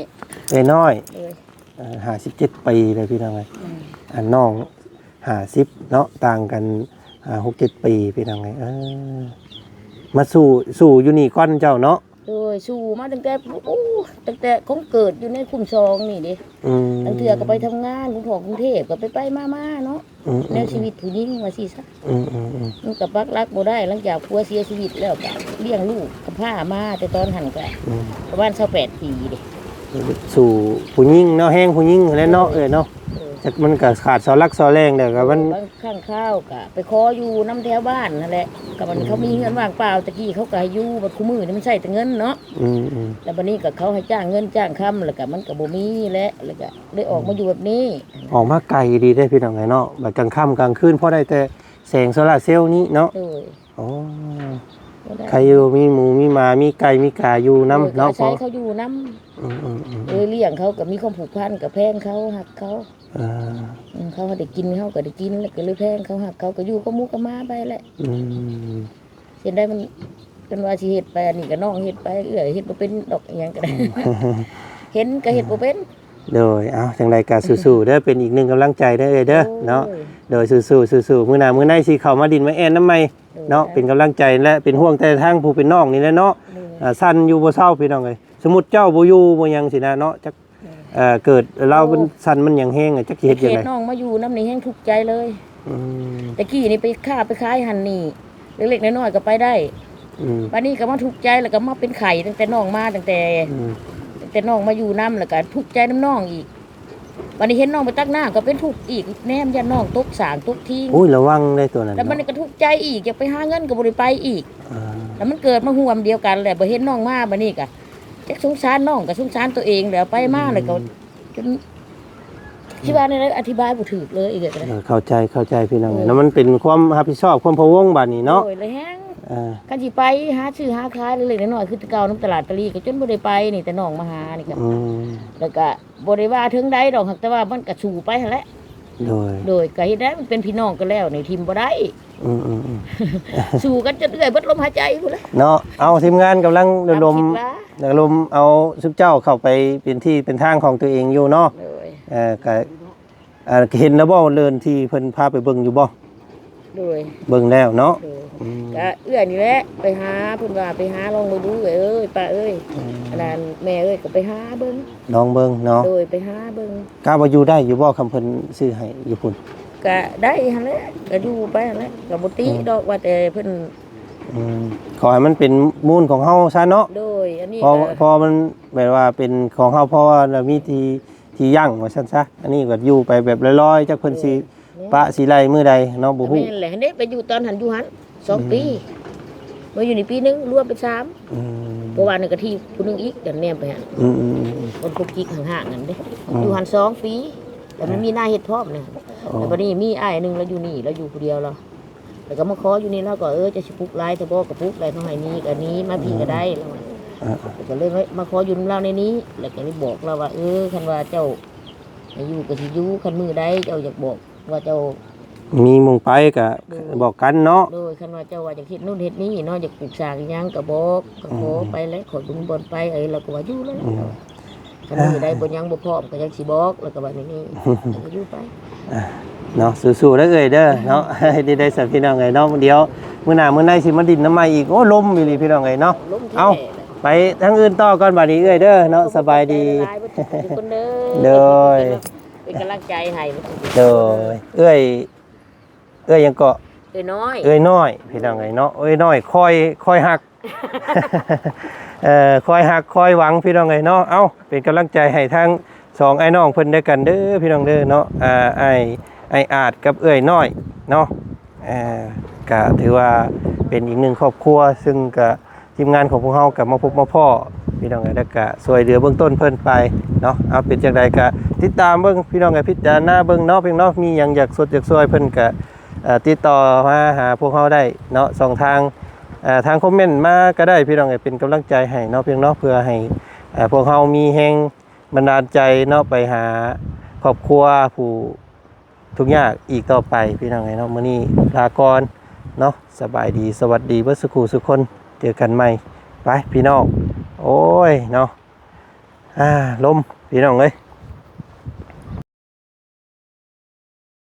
ເອື້ອຍນ້ອຍ ໂດຍ ເອີ ຫ້າສິບເຈັດປີເລີຍພີ່ນ້ອງເອີຍ ແມ່ນ ອັນນ້ອງຫ້າສິບເນາະ ຕ່າງກັນຫ້າ ຫົກ ເຈັດປີພີ່ນ້ອງເອີຍ ເອີ ມາສູ້ ສູ້ຢູ່ນີ້ກ່ອນເຈົ້າເນາະ ໂດຍ ຂ້ອຍສູ້ມາຕັ້ງແຕ່ ໂອ້ ຕັ້ງແຕ່ຂອງເກີດຢູ່ໃນຄຸ້ມສອງນີ້ເດ້. ອືມ ລາງເທື່ອກໍໄປທຳງານ ກຸງ ທອກກຸງເທບ ກໍໄປໆມາໆເນາະ. ອືມໆໆ ແນວຊີວິດຜູ້ຍິງວ່າຊີ້ຊະ. ອືມໆໆ ມັນກໍປັກຫຼັກບໍ່ໄດ້ ຫຼັງຈາກຜົວເສຍຊີວິດແລ້ວ ກໍລ້ຽງລູກກຳພ້າມາ ແຕ່ຕອນຫັ້ນກໍ ອືມ ປະມານຊາວແປດປີເດ້. ສູ້ຜູ້ຍິງເນາະ ແຮງຜູ້ຍິງຫັ້ນແຫຼະເນາະ. ໂດຍ ເອີຍເນາະ. ໂດຍ ຈັກມັນກໍຂາດເສົາຫຼັກເສົາແຫຼ່ງແລ້ວ ກໍມັນ ໂດຍ ບາງຄັ້ງຄາວກໍໄປຂໍຢູ່ນຳແຖວບ້ານຫັ້ນແຫຼະ ກໍບັດນີ້ ອືມ ເຂົາມີເຮືອນວ່າງເປົ່າ ແຕ່ກີ້ເຂົາກໍໃຫ້ຢູ່ ບັດຄູ່ມື້ນີ້ມັນໃຊ້ແຕ່ເງິນເນາະ. ອືມໆ ແລ້ວບັດນີ້ກໍເຂົາໃຫ້ຈ້າງເງິນຈ້າງຄຳ ແລ້ວກໍມັນກໍບໍ່ມີແຫຼະ ແລ້ວກໍ ໄດ້ອອກມາຢູ່ແບບນີ້. ອືມ ອອກມາໄກດີເດ້ພີ່ນ້ອງເອີຍເນາະ ບັດກາງຄ່ຳກາງຄືນພໍໄດ້ແຕ່ແສງໂຊລາເຊວນີ້ເນາະ. ໂດຍ. ອໍ ບໍ່ໄດ້ ໃຄຢູ່ ມີໝູມີໝາ ມີໄກ່ມີກາຢູ່ນຳເນາະ. ໂດຍ ກໍອາໄສເຂົາຢູ່ນຳ. ອືມໆໆ ເອີ ລ້ຽງເຂົາກໍມີຄວາມຜູກພັນ ກໍແພງເຂົາ ຮັກເຂົາ. ເອີ ອືມ ເຂົາໄດ້ກິນ ເຮົາກໍໄດ້ກິນ ແລ້ວກໍເລີຍແພງເຂົາ ຮັກເຂົາ ກໍຢູ່ກັບໝູກັບໝາໄປແຫຼະ. ອືມ ເຮັດໄດ້ມັນ ເພິ່ນວ່າຊິເຮັດໄປ ອັນນີ້ກໍນ້ອງເຮັດໄປ ເອື້ອຍເຮັດບໍ່ເປັນດອກ ອີ່ຫຍັງກໍໄດ້. ອືມ ເຫັນກໍເຮັດບໍ່ເປັນ. ໂດຍ ເອົາ ຈັ່ງໃດກໍສູ້ໆເດີ ເປັນອີກໜຶ່ງກຳລັງໃຈເດີເອື້ອຍເດີ ໂດຍ ເນາະ. ໂດຍ ສູ້ໆ ສູ້ໆ ມື້ໜ້າມື້ໃນຊິເຂົ້າມາດິນມາແອ່ນນຳໃໝ່ ໂດຍ ເນາະ ເປັນກຳລັງໃຈ ແລະ ເປັນຫ່ວງແຕ່ທາງຜູ້ເປັນນ້ອງນີ້ແຫຼະເນາະ. ໂດຍ ເອີ ສັ່ນຢູ່ບໍ່ເຊົາພີ່ນ້ອງເອີຍ ສົມມຸດເຈົ້າບໍ່ຢູ່ບໍ່ຫຍັງຊີ້ນະເນາະ ຈັກ ເອີ ເກີດລາວ ໂອ້ ມັນສັ່ນມັນຫຍັງແຮງ ຈັກຊິເຮັດຈັ່ງໃດ. ເຂດນ້ອງມາຢູ່ນຳນີ້ແຮງທຸກໃຈເລີຍ. ອືມ ແຕ່ກີ້ນີ້ໄປຄ້າໄປຂາຍຫັ້ນນີ້ ເລັກໆນ້ອຍໆກໍໄປໄດ້. ອືມ ບັດນີ້ກໍມາທຸກໃຈ ແລ້ວກໍມາເປັນໄຂ້ຕັ້ງແຕ່ນ້ອງມາ ຕັ້ງແຕ່ ອືມ ຕັ້ງແຕ່ນ້ອງມາຢູ່ນຳ ແລ້ວກໍທຸກໃຈນຳນ້ອງອີກ. ບັດນີ້ເຫັນນ້ອງໄປຕັກນ້ຳກໍເປັນທຸກອີກ ແນມຢ້ານນ້ອງຕົກສ້າງຕົກທີງ. ໂອ້ຍ ລະວັງເດ້ຕົວນັ້ນ ແລ້ວບັດນີ້ ເນາະ ກໍທຸກໃຈອີກ ຢາກໄປຫາເງິນກໍບໍ່ໄດ້ໄປອີກ. ອ່າ ແລ້ວມັນເກີດມາຮ່ວມດຽວກັນແຫຼະ ບໍ່ເຫັນນ້ອງມາ ບັດນີ້ກໍ ຈັກສົງສານນ້ອງກໍສົງສານຕົວເອງແຫຼະ ໄປມາແລ້ວກໍ ອືມ ຈົນ ຊິວ່າແນວໃດ ອະທິບາຍບໍ່ຖືກເລີຍອີກແລ້ວກໍໄດ້. ເອີ ເຂົ້າໃຈ ເຂົ້າໃຈພີ່ນ້ອງ. ໂດຍ ເນາະ ມັນເປັນຄວາມຮັບຜິດຊອບ ຄວາມພະວົງບາດນີ້ເນາະ. ໂດຍ ແລ້ວແຮງ ເອີ ຄັນຊິໄປຫາຊື້ຫາຂາຍເລັກໆນ້ອຍໆ ຄືແຕ່ເກົ່ານຳຕະຫຼາດຕະຫຼີ ກໍຈົນບໍ່ໄດ້ໄປນີ້ ແຕ່ນ້ອງມາຫານີ້ກໍ ອືມ ແລ້ວກໍບໍ່ໄດ້ວ່າເຖິງໃດດອກ ຫາກແຕ່ວ່າມັນກໍສູ້ໄປຫັ້ນແຫຼະ. ໂດຍ ໂດຍ ກໍເຮັດໄດ້ ມັນເປັນພີ່ນ້ອງກັນແລ້ວນີ້ ຖິ້ມບໍ່ໄດ້. ອືມໆໆ ສູ້ກັນຈົນເອື້ອຍເບິດລົມຫາຍໃຈພຸ້ນແຫຼະເນາະ. ເອົາ ທີມງານກຳລັງລະດົມ ລະດົມເອົາຊຸມເຈົ້າເຂົ້າໄປເປັນທີ່ເປັນທາງຂອງຕົວເອງຢູ່ເນາະ. ໂດຍ ເອີ ກະ ເອີ ເຫັນແລ້ວບໍ່ ເລື່ອນທີ່ເພິ່ນພາໄປເບິ່ງຢູ່ບໍ່? ໂດຍ ເບິ່ງແລ້ວເນາະ. ໂດຍ ອືມ ກະເອື້ອຍນີ້ແຫຼະໄປຫາ ເພິ່ນວ່າໄປຫາລອງເບິ່ງດູເອີຍ ປ້າເອີຍ. ອືມ ອັນນັ້ນແມ່ເອີຍ ກໍໄປຫາເບິ່ງ ລອງເບິ່ງເນາະ. ໂດຍ ໄປຫາເບິ່ງ ກະວ່າຢູ່ໄດ້ຢູ່ບໍ່ ຄຳເພິ່ນຊື້ໃຫ້ຢູ່ພຸ້ນ? ກະໄດ້ຫັ້ນແຫຼະ ກະຢູ່ໄປຫັ້ນແຫຼະ ກະບໍ່ຕິ ອືມ ດອກ ວ່າແຕ່ເພິ່ນ ອືມ ຂໍໃຫ້ມັນເປັນມູນຂອງເຮົາຊະເນາະ. ໂດຍ ອັນນີ້ ເພາະ ກະ ເພາະມັນແບບວ່າເປັນຂອງເຮົາ ເພາະວ່າລະມີທີ່ ທີ່ຢັ້ງວ່າຊັ້ນຊະ. ອັນນີ້ກໍຢູ່ໄປແບບລອຍໆ ຈັກເພິ່ນ ໂດຍ ຊິ ແມ່ນ ປະຊິໄລ່ມື້ໃດເນາະ ບໍ່ຮູ້. ແມ່ນແຫຼະ ເດ້ໄປຢູ່ຕອນຫັ້ນຢູ່ຫັ້ນສອງປີ ອືມ ມາຢູ່ນີ້ປີໜຶ່ງ ລວມເປັນສາມ. ອືມ ເພາະວ່ານັ້ນກໍທີ່ຜູ້ໜຶ່ງອີກ ແນມໄປຫັ້ນ. ອືມໆໆ ຄົນກົກກິກຫ່າງໆນັ້ນເດ້. ອືມ ຢູ່ຫັ້ນສອງປີ ແລ້ວມັນມີນາເຮັດພ້ອມນະ. ອໍ ແລ້ວບັດນີ້ມີອ້າຍໜຶ່ງ ລາວຢູ່ນີ້ ລາວຢູ່ຜູ້ດຽວລາວ ແລ້ວກໍມາຂໍຢູ່ນີ້ ລາວກໍ ເອີ ເຈົ້າຊິປຸກຫຼາຍແທ້ບໍ່ ກໍປຸກໄດ້ ເຂົາໃຫ້ນີ້ກໍນີ້ ມາພີ້ກໍໄດ້ ອືມ ລາວວ່າ. ອ່າໆ ແລ້ວກໍເລີຍມາ ມາຂໍຢູ່ນຳລາວໃນນີ້ ແລ້ວກໍໄດ້ບອກລາວວ່າ ເອີ ຄັນວ່າເຈົ້າໃຫ້ຢູ່ກໍຊິຢູ່ ຄັນມື້ໃດເຈົ້າຢາກບອກ ວ່າເຈົ້າມີໝ່ອງໄປກະ ໂດຍ ບອກກັນເນາະ. ໂດຍ ຄັນວ່າເຈົ້າວ່າຢາກເຮັດໂນ່ນເຮັດນີ້ເນາະ ຢາກປູກສ້າງອີ່ຫຍັງກະບອກ ກະຂໍ ອືມ ໄປແຫຼະ ຂໍເບິ່ງບ່ອນໄປ. ເອີ ລາວກໍວ່າຢູ່ແລ້ວ ອືມ ລາວວ່າ ຄັນມື້ໃດບໍ່ ຍັງບໍ່ພ້ອມກໍຍັງຊິບອກ ລາວກໍວ່າແນວນີ້ ກໍຢູ່ໄປ. ອ່າ ເນາະ ສູ້ໆເດີເອື້ອຍເດີເນາະ. ເຮັດໄດ້ຊະພີ່ນ້ອງເອີຍເນາະ ດຽວມື້ໜ້າມື້ໃນຊິມາດິນນຳໃໝ່ອີກ. ໂອ້ ລົມອີ່ຫຼີພີ່ນ້ອງເອີຍເນາະ. ລົມແທ້ ເອົາ ໄປທາງອື່ນຕໍ່ກ່ອນບາດນີ້ເອື້ອຍເດີເນາະ. ຂອບໃຈຫຼາຍໆ ສະບາຍດີ ເບິດທຸກຄົນເດີ ໂດຍ ເປັນກຳລັງໃຈໃຫ້ ໂດຍ ເອື້ອຍ ເອື້ອຍຫຍັງເກາະ? ເອື້ອຍນ້ອຍ ເອື້ອຍນ້ອຍ ພີ່ນ້ອງເອີຍເນາະ ເອື້ອຍນ້ອຍຄອຍ ຄອຍຮັກ ເອີ ຄອຍຮັກຄອຍຫວັງ ພີ່ນ້ອງເອີຍເນາະ. ເອົ້າ ເປັນກຳລັງໃຈໃຫ້ທັງສອງອ້າຍນ້ອງເພິ່ນດ້ວຍກັນເດີ ພີ່ນ້ອງເດີເນາະ. ອ່າ ອ້າຍ ອ້າຍອາດກັບເອື້ອຍນ້ອຍເນາະ ເອີ ກະຖືວ່າເປັນອີກໜຶ່ງຄອບຄົວ ຊຶ່ງກະ ທີມງານຂອງພວກເຮົາກໍມາພົບມາພໍ້ ພີ່ນ້ອງເອີຍ ແລ້ວກໍຊ່ວຍເຫຼືອເບື້ອງຕົ້ນເພິ່ນໄປເນາະ. ເອົາ ເປັນຈັ່ງໃດກໍຕິດຕາມເບິ່ງ ພີ່ນ້ອງເອີຍ ພິຈາລະນາເບິ່ງເນາະ ພີ່ນ້ອງເນາະ. ມີຫຍັງຢາກຊົດຢາກຊ່ວຍເພິ່ນກໍ ເອີ ຕິດຕໍ່ມາຫາພວກເຮົາໄດ້ເນາະ ຊ່ອງທາງ ເອີ ທາງຄອມເມັນມາກໍໄດ້ ພີ່ນ້ອງເອີຍ ເປັນກຳລັງໃຈໃຫ້ເນາະ ພີ່ນ້ອງເນາະ ເພື່ອໃຫ້ ເອີ ພວກເຮົາມີແຮງບັນດານໃຈເນາະ ໄປຫາຄອບຄົວຜູ້ ທຸກຍາກອີກຕໍ່ໄປ ພີ່ນ້ອງເອີຍເນາະ. ມື້ນີ້ລາກ່ອນເນາະ ສະບາຍດີ ສະຫວັດດີເບິດສູ່ຄູ່ສູ່ຄົນ ເຈີກັນໃໝ່ ໄປພີ່ນ້ອງ. ໂອ້ຍເນາະ ອ່າ ລົມ ພີ່ນ້ອງເອີຍ